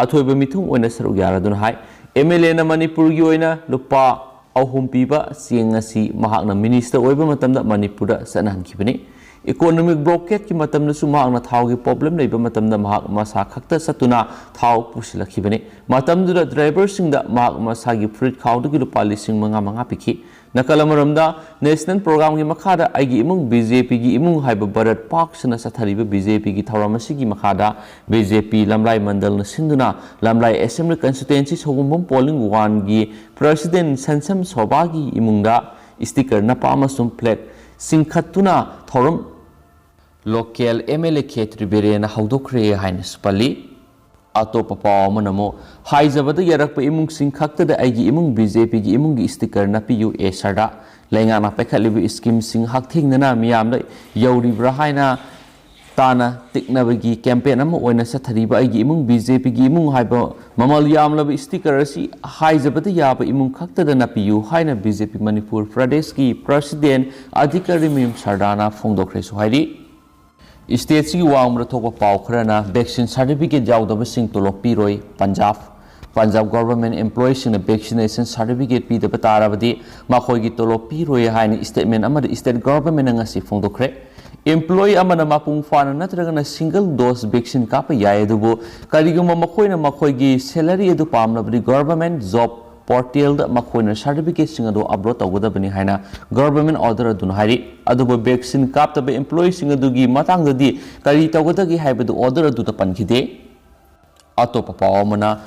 ꯑꯊꯣꯏꯕ ꯃꯤꯊꯨꯡ ꯑꯣꯏꯅ ꯁꯔꯨꯛ ꯌꯥꯔꯗꯨꯅ ꯍꯥꯏ꯫ ꯑꯦꯝ ꯑꯦꯜ ꯑꯦꯅ ꯃꯅꯤꯄꯨꯔꯒꯤ ꯑꯣꯏꯅ ꯂꯨꯄꯥ ꯑꯍꯨꯝ ꯄꯤꯕ ꯆꯦꯡ ꯑꯁꯤ ꯃꯍꯥꯛꯅ ꯃꯤꯅꯤꯁꯇꯔ ꯑꯣꯏꯕ ꯃꯇꯝꯗ ꯃꯅꯤꯄꯨꯔꯗ ꯆꯠꯅꯍꯟꯈꯤꯕꯅꯤ꯫ ꯏꯀꯣꯅꯣꯃꯤꯛ ꯕ꯭ꯂꯣꯀꯦꯠꯀꯤ ꯃꯇꯝꯗꯁꯨ ꯃꯍꯥꯛꯅ ꯊꯥꯎꯒꯤ ꯄ꯭ꯔꯣꯕ꯭ꯂꯦꯝ ꯂꯩꯕ ꯃꯇꯝꯗ ꯃꯍꯥꯛ ꯃꯁꯥ ꯈꯛꯇ ꯆꯠꯇꯨꯅ ꯊꯥꯎ ꯄꯨꯁꯤꯜꯂꯛꯈꯤꯕꯅꯤ꯫ ꯃꯇꯝꯗꯨꯗ ꯗ꯭ꯔꯥꯏꯚꯔꯁꯤꯡꯗ ꯃꯍꯥꯛ ꯃꯁꯥꯒꯤ ꯐꯨꯔꯤꯠ ꯈꯥꯎꯗꯒꯤ ꯂꯨꯄꯥ ꯂꯤꯁꯤꯡ ꯃꯉꯥ ꯃꯉꯥ ꯄꯤꯈꯤ꯫ ꯅꯥꯀꯜ ꯑꯃꯔꯣꯝꯗ, ꯅꯦꯁꯅꯦꯜ ꯄ꯭ꯔꯣꯒ꯭ꯔꯥꯝꯒꯤ ꯃꯈꯥꯗ ꯑꯩꯒꯤ ꯏꯃꯨꯡ ꯕꯤ ꯖꯦ ꯄꯤꯒꯤ ꯏꯃꯨꯡ ꯍꯥꯏꯕ ꯚꯥꯔꯠ ꯄꯥꯛ ꯁꯟꯅ ꯆꯠꯊꯔꯤꯕ ꯕꯤ ꯖꯦ ꯄꯤꯒꯤ ꯊꯧꯔꯝ ꯑꯁꯤꯒꯤ ꯃꯈꯥꯗ ꯕꯤ ꯖꯦ ꯄꯤ ꯂꯝꯂꯥꯏ ꯃꯟꯗꯜꯅ ꯁꯤꯟꯗꯨꯅ ꯂꯝꯂꯥꯏ ꯑꯦꯁꯦꯝꯕ꯭ꯂꯤ ꯀꯟꯁꯇꯤꯇ꯭ꯋꯦꯟꯁꯤ ꯁꯣꯒꯨꯝꯕꯝ ꯄꯣꯂꯤꯡ ꯋꯥꯟꯒꯤ ꯄ꯭ꯔꯁꯤꯗꯦꯟ ꯁꯟꯁꯝ ꯁꯣꯚꯥꯒꯤ ꯏꯃꯨꯡꯗ ꯁ꯭ꯇꯤꯀꯔ ꯅꯞꯄ ꯑꯃꯁꯨꯡ ꯐ꯭ꯂꯦꯒ ꯆꯤꯡꯈꯠꯇꯨꯅ ꯊꯧꯔꯝ ꯂꯣꯀꯦꯜ ꯑꯦꯝ ꯑꯦꯜ ꯑꯦ ꯈꯦꯇ꯭ꯔꯤ ꯕꯤꯔꯦꯟꯅ ꯍꯧꯗꯣꯛꯈ꯭ꯔꯦ ꯍꯥꯏꯅꯁꯨ ꯄꯜꯂꯤ꯫ ꯑꯇꯣꯞꯄ ꯄꯥꯎ ꯑꯃꯅ ꯑꯃꯨꯛ, ꯍꯥꯏꯖꯕꯗ ꯌꯥꯔꯛꯄ ꯏꯃꯨꯡꯁꯤꯡ ꯈꯛꯇꯗ ꯑꯩꯒꯤ ꯏꯃꯨꯡ ꯕꯤ ꯖꯦ ꯄꯤꯒꯤ ꯏꯃꯨꯡꯒꯤ sticker ꯅꯞꯄꯤꯌꯨ ꯑꯦ ꯁꯔꯗꯥ꯫ ꯂꯩꯉꯥꯛꯅ ꯄꯥꯏꯈꯠꯂꯤꯕ schemeꯁꯤꯡ ꯍꯛꯊꯦꯡꯅꯅ ꯃꯤꯌꯥꯝꯗ ꯌꯧꯔꯤꯕ꯭ꯔꯥ ꯍꯥꯏꯅ ꯇꯥꯅ ꯇꯤꯛꯅꯕꯒꯤ campaign ꯑꯃ ꯑꯣꯏꯅ ꯆꯠꯊꯔꯤꯕ ꯑꯩꯒꯤ ꯏꯃꯨꯡ ꯕꯤ ꯖꯦ ꯄꯤꯒꯤ ꯏꯃꯨꯡ ꯍꯥꯏꯕ ꯃꯃꯜ ꯌꯥꯝꯂꯕ sticker ꯑꯁꯤ ꯍꯥꯏꯖꯕꯗ ꯌꯥꯕ ꯏꯃꯨꯡ ꯈꯛꯇꯗ ꯅꯞꯄꯤꯌꯨ ꯍꯥꯏꯅ ꯕꯤ ꯖꯦ ꯄꯤ ꯃꯅꯤꯄꯨꯔ ꯄ꯭ꯔꯗꯦꯁꯀꯤ president ꯑꯙꯤꯀꯥꯔꯤ ꯃꯌꯨꯝ ꯁꯔꯗꯥꯅ ꯐꯣꯡꯗꯣꯛꯈ꯭ꯔꯦꯁꯨ ꯍꯥꯏꯔꯤ꯫ Stateꯁꯤꯒꯤ ꯋꯥꯡꯃꯗ ꯊꯣꯛꯄ ꯄꯥꯎ ꯈꯔꯅ vaccine certificate ꯌꯥꯎꯗꯕꯁꯤꯡ ꯇꯣꯂꯣꯞ ꯄꯤꯔꯣꯏ꯫ Punjab, Punjab government employeeꯁꯤꯡꯅ vaccination certificate ꯄꯤꯗꯕ ꯇꯥꯔꯕꯗꯤ ꯃꯈꯣꯏꯒꯤ ꯇꯣꯂꯣꯞ ꯄꯤꯔꯣꯏ ꯍꯥꯏꯅ statement ꯑꯃꯗ state governmentꯅ ꯉꯁꯤ ꯐꯣꯡꯗꯣꯛꯈ꯭ꯔꯦ꯫ Employee ꯑꯃꯅ ꯃꯄꯨꯡ ꯐꯥꯅ ꯅꯠꯇ꯭ꯔꯒꯅ single dose vaccine ꯀꯥꯞꯄ ꯌꯥꯏ, ꯑꯗꯨꯕꯨ ꯀꯔꯤꯒꯨꯝꯕ ꯃꯈꯣꯏꯅ ꯃꯈꯣꯏꯒꯤ salary ꯑꯗꯨ ꯄꯥꯝꯂꯕꯗꯤ government job portalꯗ ꯃꯈꯣꯏꯅ certificateꯁꯤꯡ ꯑꯗꯨ upload ꯇꯧꯒꯗꯕꯅꯤ ꯍꯥꯏꯅ government order ꯑꯗꯨꯅ ꯍꯥꯏꯔꯤ꯫ ꯑꯗꯨꯕꯨ vaccine ꯀꯥꯞꯇꯕ employeeꯁꯤꯡ ꯑꯗꯨꯒꯤ ꯃꯇꯥꯡꯗꯗꯤ ꯀꯔꯤ ꯇꯧꯒꯗꯒꯦ ꯍꯥꯏꯕꯗꯨ order ꯑꯗꯨꯗ ꯄꯟꯈꯤꯗꯦ꯫ ꯑꯇꯣꯞꯄ ꯄꯥꯎ ꯑꯃꯅ,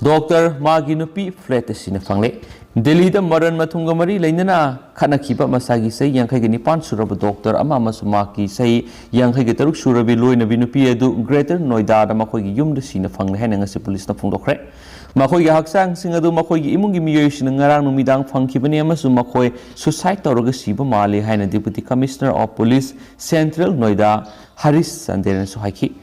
ꯗꯣꯛꯇꯔ ꯃꯥꯒꯤ ꯅꯨꯄꯤ flat ꯑꯁꯤꯅ ꯐꯪꯂꯦ꯫ ꯗꯦꯜꯂꯤꯗ ꯃꯔꯟ ꯃꯊꯨꯝꯒ ꯃꯔꯤ ꯂꯩꯅꯅ ꯈꯠꯅꯈꯤꯕ ꯃꯁꯥꯒꯤ ꯆꯍꯤ ꯌꯥꯡꯈꯩꯒ ꯅꯤꯄꯥꯟ ꯁꯨꯔꯕ ꯗꯣꯛꯇꯔ ꯑꯃ ꯑꯃꯁꯨꯡ ꯃꯍꯥꯛꯀꯤ ꯆꯍꯤ ꯌꯥꯡꯈꯩꯒ ꯇꯔꯨꯛ ꯁꯨꯔꯕꯤ ꯂꯣꯏꯅꯕꯤ ꯅꯨꯄꯤ ꯑꯗꯨ Greater Noida ꯗ ꯃꯈꯣꯏꯒꯤ ꯌꯨꯝꯗ ꯁꯤꯅ ꯐꯪꯂꯦ ꯍꯥꯏꯅ ꯉꯁꯤ ꯄꯨꯂꯤꯁꯅ ꯐꯣꯡꯗꯣꯛꯈ꯭ꯔꯦ꯫ ꯃꯈꯣꯏꯒꯤ ꯍꯛꯆꯥꯡꯁꯤꯡ ꯑꯗꯨ ꯃꯈꯣꯏꯒꯤ ꯏꯃꯨꯡꯒꯤ ꯃꯤꯑꯣꯏꯁꯤꯡꯅ ꯉꯔꯥꯡ ꯅꯨꯃꯤꯗꯥꯡ ꯐꯪꯈꯤꯕꯅꯤ ꯑꯃꯁꯨꯡ ꯃꯈꯣꯏ suicide ꯇꯧꯔꯒ ꯁꯤꯕ ꯃꯥꯜꯂꯤ ꯍꯥꯏꯅ Deputy Commissioner of Police Central Noida Harish ꯆꯟꯗ꯭ꯔꯅꯁꯨ ꯍꯥꯏꯈꯤ꯫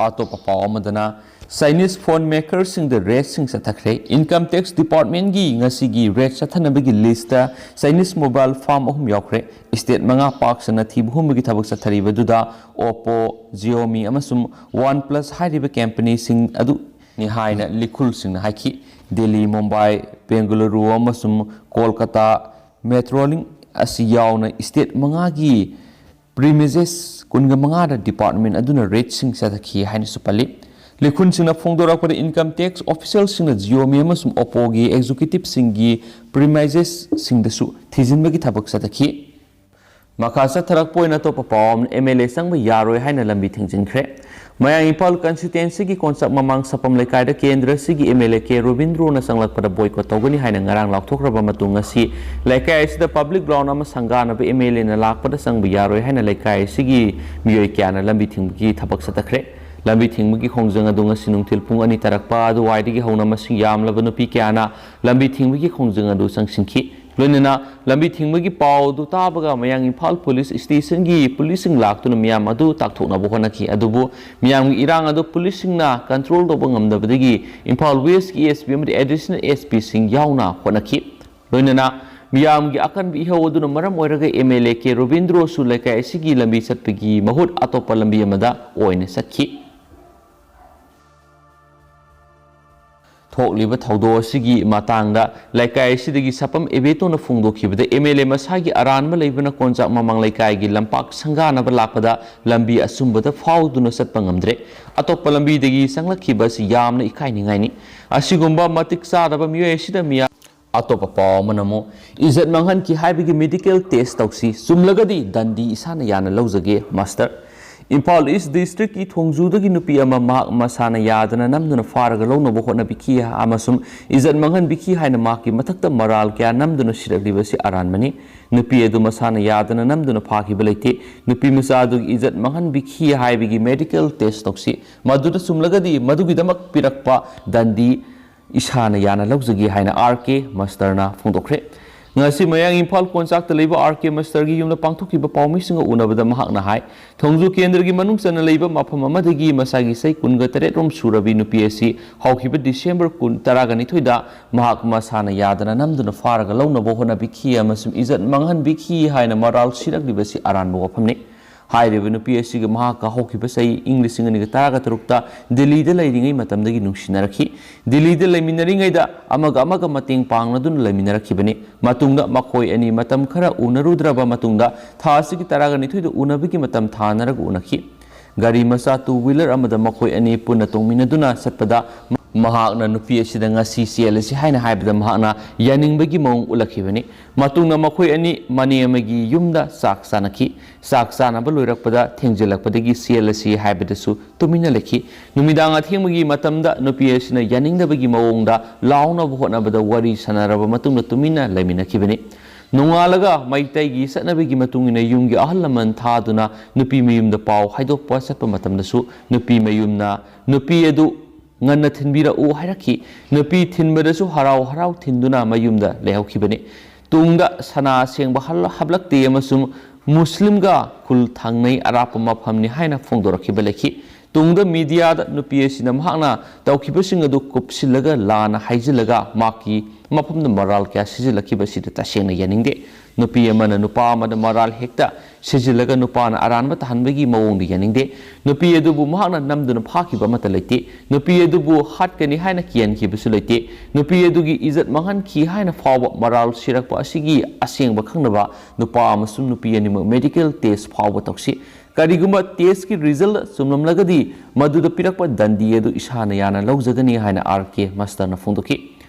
ꯑꯇꯣꯞꯄ ꯄꯥꯎ ꯑꯃꯗꯅ, Chinese phone makerꯁꯤꯡꯗ raidꯁꯤꯡ ꯆꯠꯊꯈ꯭ꯔꯦ꯫ Income Tax Departmentꯀꯤ ꯉꯁꯤꯒꯤ raid ꯆꯠꯊꯅꯕꯒꯤ listꯇ Chinese mobile firm ꯑꯍꯨꯝ ꯌꯥꯎꯈ꯭ꯔꯦ꯫ State ꯃꯉꯥ ꯄꯥꯛ ꯁꯟꯅ ꯊꯤꯕ ꯍꯨꯝꯕꯒꯤ ꯊꯕꯛ ꯆꯠꯊꯔꯤꯕꯗꯨꯗ Oppo, Xiaomi ꯑꯃꯁꯨꯡ OnePlus ꯍꯥꯏꯔꯤꯕ companyꯁꯤꯡ ꯑꯗꯨꯅꯤ ꯍꯥꯏꯅ ꯂꯤꯈꯨꯜꯁꯤꯡꯅ ꯍꯥꯏꯈꯤ꯫ ꯗꯦꯜꯂꯤ, ꯃꯨꯝꯕꯥꯏ, ꯕꯦꯡꯒꯂꯨꯔꯨ ꯑꯃꯁꯨꯡ ꯀꯣꯜꯀꯇꯥ Metrolink ꯑꯁꯤ ꯌꯥꯎꯅ state ꯃꯉꯥꯒꯤ premises ꯀꯨꯟꯒ ꯃꯉꯥꯗ department ꯑꯗꯨꯅ raidꯁꯤꯡ ꯆꯠꯊꯈꯤ ꯍꯥꯏꯅꯁꯨ ꯄꯜꯂꯤ꯫ ꯂꯤꯈꯨꯟꯁꯤꯡꯅ ꯐꯣꯡꯗꯣꯔꯛꯄꯗ, Income Tax officialꯁꯤꯡꯅ Xiaomi ꯑꯃꯁꯨꯡ Oppoꯒꯤ executiveꯁꯤꯡꯒꯤ premisesꯁꯤꯡꯗꯁꯨ ꯊꯤꯖꯤꯟꯕꯒꯤ ꯊꯕꯛ ꯆꯠꯊꯈꯤ꯫ ꯃꯈꯥ ꯆꯠꯊꯔꯛꯄ ꯑꯣꯏꯅ ꯑꯇꯣꯞꯄ ꯄꯥꯎ ꯑꯃꯅ, M L A ꯆꯪꯕ ꯌꯥꯔꯣꯏ ꯍꯥꯏꯅ ꯂꯝꯕꯤ ꯊꯤꯡꯖꯤꯟꯈ꯭ꯔꯦ꯫ ꯃꯌꯥꯡ ꯏꯝꯐꯥꯜ constituencyꯒꯤ ꯀꯣꯟꯆꯥꯛ ꯃꯃꯥꯡ ꯁꯄꯝ ꯂꯩꯀꯥꯏꯗ ꯀꯦꯟꯗ꯭ꯔꯁꯤꯒꯤ M L A K ꯔꯣꯕꯤꯟꯗ꯭ꯔꯣꯅ ꯆꯪꯂꯛꯄꯗ boycott ꯇꯧꯒꯅꯤ ꯍꯥꯏꯅ ꯉꯔꯥꯡ ꯂꯥꯎꯊꯣꯛꯈ꯭ꯔꯕ ꯃꯇꯨꯡ, ꯉꯁꯤ ꯂꯩꯀꯥꯏ ꯑꯁꯤꯗ public ground ꯑꯃ ꯁꯪꯒꯥꯅꯕ M L Aꯅ ꯂꯥꯛꯄꯗ ꯆꯪꯕ ꯌꯥꯔꯣꯏ ꯍꯥꯏꯅ ꯂꯩꯀꯥꯏ ꯑꯁꯤꯒꯤ ꯃꯤꯑꯣꯏ ꯀꯌꯥꯅ ꯂꯝꯕꯤ ꯊꯤꯡꯕꯒꯤ ꯊꯕꯛ ꯆꯠꯊꯈ꯭ꯔꯦ꯫ ꯂꯝꯕꯤ ꯊꯤꯡꯕꯒꯤ ꯈꯣꯡꯖꯪ ꯑꯗꯨ ꯉꯁꯤ ꯅꯨꯡꯊꯤꯜ ꯄꯨꯡ ꯑꯅꯤ ꯇꯥꯔꯛꯄ ꯑꯗꯨꯋꯥꯏꯗꯒꯤ ꯍꯧꯅ ꯃꯁꯤꯡ ꯌꯥꯝꯂꯕ ꯅꯨꯄꯤ ꯀꯌꯥꯅ ꯂꯝꯕꯤ ꯊꯤꯡꯕꯒꯤ ꯈꯣꯡꯖꯪ ꯑꯗꯨ ꯆꯪꯁꯤꯟꯈꯤ꯫ ꯂꯣꯏꯅꯅ ꯂꯝꯕꯤ ꯊꯤꯡꯕꯒꯤ ꯄꯥꯎ ꯑꯗꯨ ꯇꯥꯕꯒ ꯃꯌꯥꯡ ꯏꯝꯐꯥꯜ ꯄꯨꯂꯤꯁ ꯁ꯭ꯇꯦꯁꯟꯒꯤ ꯄꯨꯂꯤꯁꯁꯤꯡ ꯂꯥꯛꯇꯨꯅ ꯃꯤꯌꯥꯝ ꯑꯗꯨ ꯇꯥꯛꯊꯣꯛꯅꯕ ꯍꯣꯠꯅꯈꯤ꯫ ꯑꯗꯨꯕꯨ ꯃꯤꯌꯥꯝꯒꯤ ꯏꯔꯥꯡ ꯑꯗꯨ ꯄꯨꯂꯤꯁꯁꯤꯡꯅ ꯀꯟꯇ꯭ꯔꯣꯜ ꯇꯧꯕ ꯉꯝꯗꯕꯗꯒꯤ ꯏꯝꯐꯥꯜ ꯋꯦꯁꯀꯤ ꯑꯦꯁ ꯄꯤ ꯑꯃꯗꯤ ꯑꯦꯗꯤꯁꯅꯦꯜ ꯑꯦꯁ ꯄꯤꯁꯤꯡ ꯌꯥꯎꯅ ꯍꯣꯠꯅꯈꯤ꯫ ꯂꯣꯏꯅꯅ ꯃꯤꯌꯥꯝꯒꯤ ꯑꯀꯟꯕ ꯏꯍꯧ ꯑꯗꯨꯅ ꯃꯔꯝ ꯑꯣꯏꯔꯒ ꯑꯦꯝ ꯑꯦꯜ ꯑꯦ ꯀꯦ ꯔꯣꯕꯤꯟꯗ꯭ꯔꯣꯁꯨ ꯂꯩꯀꯥꯏ ꯑꯁꯤꯒꯤ ꯂꯝꯕꯤ ꯆꯠꯄꯒꯤ ꯃꯍꯨꯠ ꯑꯇꯣꯞꯄ ꯂꯝꯕꯤ ꯑꯃꯗ ꯑꯣꯏꯅ ꯆꯠꯈꯤ꯫ ꯊꯣꯛꯂꯤꯕ ꯊꯧꯗꯣꯛ ꯑꯁꯤꯒꯤ ꯃꯇꯥꯡꯗ ꯂꯩꯀꯥꯏ ꯑꯁꯤꯗꯒꯤ ꯁꯄꯝ ꯑꯦꯕꯦꯇꯣꯅ ꯐꯣꯡꯗꯣꯛꯈꯤꯕꯗ, ꯑꯦꯝ ꯑꯦꯜ ꯑꯦ ꯃꯁꯥꯒꯤ ꯑꯔꯥꯟꯕ ꯂꯩꯕꯅ ꯀꯣꯟꯆꯥꯛ ꯃꯃꯥꯡ ꯂꯩꯀꯥꯏꯒꯤ ꯂꯝꯄꯥꯛ ꯁꯪꯒꯥꯅꯕ ꯂꯥꯛꯄꯗ ꯂꯝꯕꯤ ꯑꯆꯨꯝꯕꯗ ꯐꯥꯎꯗꯨꯅ ꯆꯠꯄ ꯉꯝꯗ꯭ꯔꯦ꯫ ꯑꯇꯣꯞꯄ ꯂꯝꯕꯤꯗꯒꯤ ꯆꯪꯂꯛꯈꯤꯕ ꯑꯁꯤ ꯌꯥꯝꯅ ꯏꯀꯥꯏꯅꯤꯡꯉꯥꯏꯅꯤ꯫ ꯑꯁꯤꯒꯨꯝꯕ ꯃꯇꯤꯛ ꯆꯥꯗꯕ ꯃꯤꯑꯣꯏ ꯑꯁꯤꯗ ꯃꯤꯌꯥꯝ ꯑꯇꯣꯞꯄ ꯄꯥꯎ ꯑꯃꯅ ꯑꯃꯨꯛ ꯏꯖꯠ ꯃꯥꯡꯍꯟꯈꯤ ꯍꯥꯏꯕꯒꯤ ꯃꯦꯗꯤꯀꯦꯜ ꯇꯦꯁ ꯇꯧꯁꯤ, ꯆꯨꯝꯂꯒꯗꯤ ꯗꯟꯗꯤ ꯏꯁꯥꯅ ꯌꯥꯅ ꯂꯧꯖꯒꯦ ꯃꯥꯁꯇꯔ꯫ ꯏꯝꯐꯥꯜ ꯏꯁ ꯗꯤꯁꯇ꯭ꯔꯤꯛꯀꯤ ꯊꯣꯡꯖꯨꯗꯒꯤ ꯅꯨꯄꯤ ꯑꯃ ꯃꯍꯥꯛ ꯃꯁꯥꯅ ꯌꯥꯗꯅ ꯅꯝꯗꯨꯅ ꯐꯥꯔꯒ ꯂꯧꯅꯕ ꯍꯣꯠꯅꯕꯤꯈꯤ ꯑꯃꯁꯨꯡ ꯏꯖꯠ ꯃꯥꯡꯍꯟꯕꯤꯈꯤ ꯍꯥꯏꯅ ꯃꯍꯥꯛꯀꯤ ꯃꯊꯛꯇ ꯃꯔꯥꯜ ꯀꯌꯥ ꯅꯝꯗꯨꯅ ꯁꯤꯔꯛꯂꯤꯕꯁꯤ ꯑꯔꯥꯟꯕꯅꯤ꯫ ꯅꯨꯄꯤ ꯑꯗꯨ ꯃꯁꯥꯅ ꯌꯥꯗꯅ ꯅꯝꯗꯨꯅ ꯐꯥꯈꯤꯕ ꯂꯩꯇꯦ꯫ ꯅꯨꯄꯤ ꯃꯆꯥ ꯑꯗꯨꯒꯤ ꯏꯖꯠ ꯃꯥꯡꯍꯟꯕꯤꯈꯤ ꯍꯥꯏꯕꯒꯤ ꯃꯦꯗꯤꯀꯦꯜ ꯇꯦꯁ ꯇꯧꯁꯤ꯫ ꯃꯗꯨꯗ ꯆꯨꯝꯂꯒꯗꯤ ꯃꯗꯨꯒꯤꯗꯃꯛ ꯄꯤꯔꯛꯄ ꯗꯟꯗꯤ ꯏꯁꯥꯅ ꯌꯥꯅ ꯂꯧꯖꯒꯦ ꯍꯥꯏꯅ ꯑꯥꯔ ꯀꯦ ꯃꯁꯇꯔꯅ ꯐꯣꯡꯗꯣꯛꯈ꯭ꯔꯦ꯫ ꯉꯁꯤ ꯃꯌꯥꯡ ꯏꯝꯐꯥꯜ ꯀꯣꯟꯆꯥꯛꯇ ꯂꯩꯕ ꯑꯥꯔ ꯀꯦ ꯃꯁꯇꯔꯒꯤ ꯌꯨꯝꯗ ꯄꯥꯡꯊꯣꯛꯈꯤꯕ ꯄꯥꯎꯃꯤꯁꯤꯡꯒ ꯎꯅꯕꯗ ꯃꯍꯥꯛꯅ ꯍꯥꯏ, ꯊꯣꯡꯖꯨ ꯀꯦꯟꯗ꯭ꯔꯒꯤ ꯃꯅꯨꯡ ꯆꯟꯅ ꯂꯩꯕ ꯃꯐꯝ ꯑꯃꯗꯒꯤ ꯃꯁꯥꯒꯤ ꯆꯍꯤ ꯀꯨꯟꯒ ꯇꯔꯦꯠ ꯔꯣꯝ ꯁꯨꯔꯕꯤ ꯅꯨꯄꯤ ꯑꯁꯤ ꯍꯧꯈꯤꯕ ꯗꯤꯁꯦꯝꯕꯔ ꯀꯨꯟ, ꯇꯔꯥꯒ ꯅꯤꯊꯣꯏꯗ ꯃꯍꯥꯛ ꯃꯁꯥꯅ ꯌꯥꯗꯅ ꯅꯝꯗꯨꯅ ꯐꯥꯔꯒ ꯂꯧꯅꯕ ꯍꯣꯠꯅꯕꯤꯈꯤ ꯑꯃꯁꯨꯡ ꯏꯖꯠ ꯃꯥꯡꯍꯟꯕꯤꯈꯤ ꯍꯥꯏꯅ ꯃꯔꯥꯜ ꯁꯤꯔꯛꯂꯤꯕꯁꯤ ꯑꯔꯥꯟꯕ ꯋꯥꯐꯝꯅꯤ꯫ ꯍꯥꯏꯔꯤꯕ ꯅꯨꯄꯤ ꯑꯁꯤꯒ ꯃꯍꯥꯛꯀ ꯍꯧꯈꯤꯕ ꯆꯍꯤ ꯏꯪ ꯂꯤꯁꯤꯡ ꯑꯅꯤꯒ ꯇꯔꯥꯒ ꯇꯔꯨꯛꯇ ꯗꯤꯜꯂꯤꯗ ꯂꯩꯔꯤꯉꯩ ꯃꯇꯝꯗꯒꯤ ꯅꯨꯡꯁꯤꯅꯔꯛꯈꯤ꯫ ꯗꯤꯜꯂꯤꯗ ꯂꯩꯃꯤꯟꯅꯔꯤꯉꯩꯗ ꯑꯃꯒ ꯑꯃꯒ ꯃꯇꯦꯡ ꯄꯥꯡꯅꯗꯨꯅ ꯂꯩꯃꯤꯟꯅꯔꯛꯈꯤꯕꯅꯤ꯫ ꯃꯇꯨꯡꯗ ꯃꯈꯣꯏ ꯑꯅꯤ ꯃꯇꯝ ꯈꯔ ꯎꯅꯔꯨꯗ꯭ꯔꯕ ꯃꯇꯨꯡꯗ ꯊꯥ ꯑꯁꯤꯒꯤ ꯇꯔꯥꯒ ꯅꯤꯊꯣꯏꯗ ꯎꯅꯕꯒꯤ ꯃꯇꯝ ꯊꯥꯅꯔꯒ ꯎꯅꯈꯤ꯫ ꯒꯥꯔꯤ ꯃꯆꯥ two wheeler ꯑꯃꯗ ꯃꯈꯣꯏ ꯑꯅꯤ ꯄꯨꯟꯅ ꯇꯣꯡꯃꯤꯟꯅꯗꯨꯅ ꯆꯠꯄꯗ ꯃꯍꯥꯛꯅ ꯅꯨꯄꯤ ꯑꯁꯤꯗ ꯉꯁꯤ ꯆꯦꯜꯂꯁꯤ ꯍꯥꯏꯅ ꯍꯥꯏꯕꯗ ꯃꯍꯥꯛꯅ ꯌꯥꯅꯤꯡꯕꯒꯤ ꯃꯑꯣꯡ ꯎꯠꯂꯛꯈꯤꯕꯅꯤ꯫ ꯃꯇꯨꯡꯗ ꯃꯈꯣꯏ ꯑꯅꯤ ꯃꯅꯦ ꯑꯃꯒꯤ ꯌꯨꯝꯗ ꯆꯥꯛ ꯆꯥꯅꯈꯤ꯫ ꯆꯥꯛ ꯆꯥꯅꯕ ꯂꯣꯏꯔꯛꯄꯗ ꯊꯦꯡꯖꯤꯜꯂꯛꯄꯗꯒꯤ ꯆꯦꯜꯂꯁꯤ ꯍꯥꯏꯕꯗꯁꯨ ꯇꯨꯃꯤꯟꯅ ꯂꯩꯈꯤ꯫ ꯅꯨꯃꯤꯗꯥꯡ ꯑꯊꯦꯡꯕꯒꯤ ꯃꯇꯝꯗ ꯅꯨꯄꯤ ꯑꯁꯤꯅ ꯌꯥꯅꯤꯡꯗꯕꯒꯤ ꯃꯑꯣꯡꯗ ꯂꯥꯎꯅꯕ ꯍꯣꯠꯅꯕꯗ ꯋꯥꯔꯤ ꯁꯥꯟꯅꯔꯕ ꯃꯇꯨꯡꯗ ꯇꯨꯃꯤꯟꯅ ꯂꯩꯃꯤꯟꯅꯈꯤꯕꯅꯤ꯫ ꯅꯣꯡꯉꯥꯜꯂꯒ ꯃꯩꯇꯩꯒꯤ ꯆꯠꯅꯕꯤꯒꯤ ꯃꯇꯨꯡ ꯏꯟꯅ ꯌꯨꯝꯒꯤ ꯑꯍꯜ ꯂꯃꯟ ꯊꯥꯗꯨꯅ ꯅꯨꯄꯤ ꯃꯌꯨꯝꯗ ꯄꯥꯎ ꯍꯥꯏꯗꯣꯛꯄ ꯆꯠꯄ ꯃꯇꯝꯗꯁꯨ ꯅꯨꯄꯤ ꯃꯌꯨꯝꯅ ꯅꯨꯄꯤ ꯑꯗꯨ ꯉꯟꯅ ꯊꯤꯟꯕꯤꯔꯛꯎ ꯍꯥꯏꯔꯛꯈꯤ꯫ ꯅꯨꯄꯤ ꯊꯤꯟꯕꯗꯁꯨ ꯍꯔꯥꯎ ꯍꯔꯥꯎ ꯊꯤꯟꯗꯨꯅ ꯃꯌꯨꯝꯗ ꯂꯩꯍꯧꯈꯤꯕꯅꯤ꯫ ꯇꯨꯡꯗ ꯁꯅꯥ ꯑꯁꯦꯡꯕ ꯍꯜ-, ꯍꯥꯞꯂꯛꯇꯦ ꯑꯃꯁꯨꯡ ꯃꯨꯁꯂꯤꯝꯒ ꯈꯨꯜ ꯊꯪꯅꯩ ꯑꯔꯥꯞꯄ ꯃꯐꯝꯅꯤ ꯍꯥꯏꯅ ꯐꯣꯡꯗꯣꯔꯛꯈꯤꯕ ꯂꯩꯈꯤ꯫ ꯇꯨꯡꯗ ꯃꯤꯗꯤꯌꯥꯗ ꯅꯨꯄꯤ ꯑꯁꯤꯅ ꯃꯍꯥꯛꯅ ꯇꯧꯈꯤꯕꯁꯤꯡ ꯑꯗꯨ ꯀꯨꯞꯁꯤꯜꯂꯒ ꯂꯥꯟꯅ ꯍꯥꯏꯖꯤꯜꯂꯒ ꯃꯍꯥꯛꯀꯤ ꯃꯐꯝꯗ ꯃꯔꯥꯜ ꯀꯌꯥ ꯁꯤꯖꯤꯜꯂꯛꯈꯤꯕ ꯑꯁꯤꯗ ꯇꯁꯦꯡꯅ ꯌꯥꯅꯤꯡꯗꯦ꯫ ꯅꯨꯄꯤ ꯑꯃꯅ ꯅꯨꯄꯥ ꯑꯃꯗ ꯃꯔꯥꯜ ꯍꯦꯛꯇ ꯁꯤꯖꯤꯜꯂꯒ ꯅꯨꯄꯥꯅ ꯑꯔꯥꯟꯕ ꯇꯥꯍꯟꯕꯒꯤ ꯃꯑꯣꯡꯗꯤ ꯌꯥꯅꯤꯡꯗꯦ꯫ ꯅꯨꯄꯤ ꯑꯗꯨꯕꯨ ꯃꯍꯥꯛꯅ ꯅꯝꯗꯨꯅ ꯐꯥꯈꯤꯕ ꯑꯃꯠꯇ ꯂꯩꯇꯦ꯫ ꯅꯨꯄꯤ ꯑꯗꯨꯕꯨ ꯍꯥꯠꯀꯅꯤ ꯍꯥꯏꯅ ꯀꯤꯍꯟꯈꯤꯕꯁꯨ ꯂꯩꯇꯦ꯫ ꯅꯨꯄꯤ ꯑꯗꯨꯒꯤ ꯏꯖꯠ ꯃꯥꯡꯍꯟꯈꯤ ꯍꯥꯏꯅ ꯐꯥꯎꯕ ꯃꯔꯥꯜ ꯁꯤꯔꯛꯄ ꯑꯁꯤꯒꯤ ꯑꯁꯦꯡꯕ ꯈꯪꯅꯕ ꯅꯨꯄꯥ ꯑꯃꯁꯨꯡ ꯅꯨꯄꯤ ꯑꯅꯤꯃꯛ medical test ꯐꯥꯎꯕ ꯇꯧꯁꯤ꯫ ꯀꯔꯤꯒꯨꯝꯕ test ꯀꯤ result ꯆꯨꯝꯂꯝꯂꯒꯗꯤ ꯃꯗꯨꯗ ꯄꯤꯔꯛꯄ ꯗꯟꯗꯤ ꯑꯗꯨ ꯏꯁꯥꯅ ꯌꯥꯅ ꯂꯧꯖꯒꯅꯤ ꯍꯥꯏꯅ ꯑꯥꯔ ꯀꯦ ꯃꯁꯇꯔꯅ ꯐꯣꯡꯗꯣꯛꯈꯤ꯫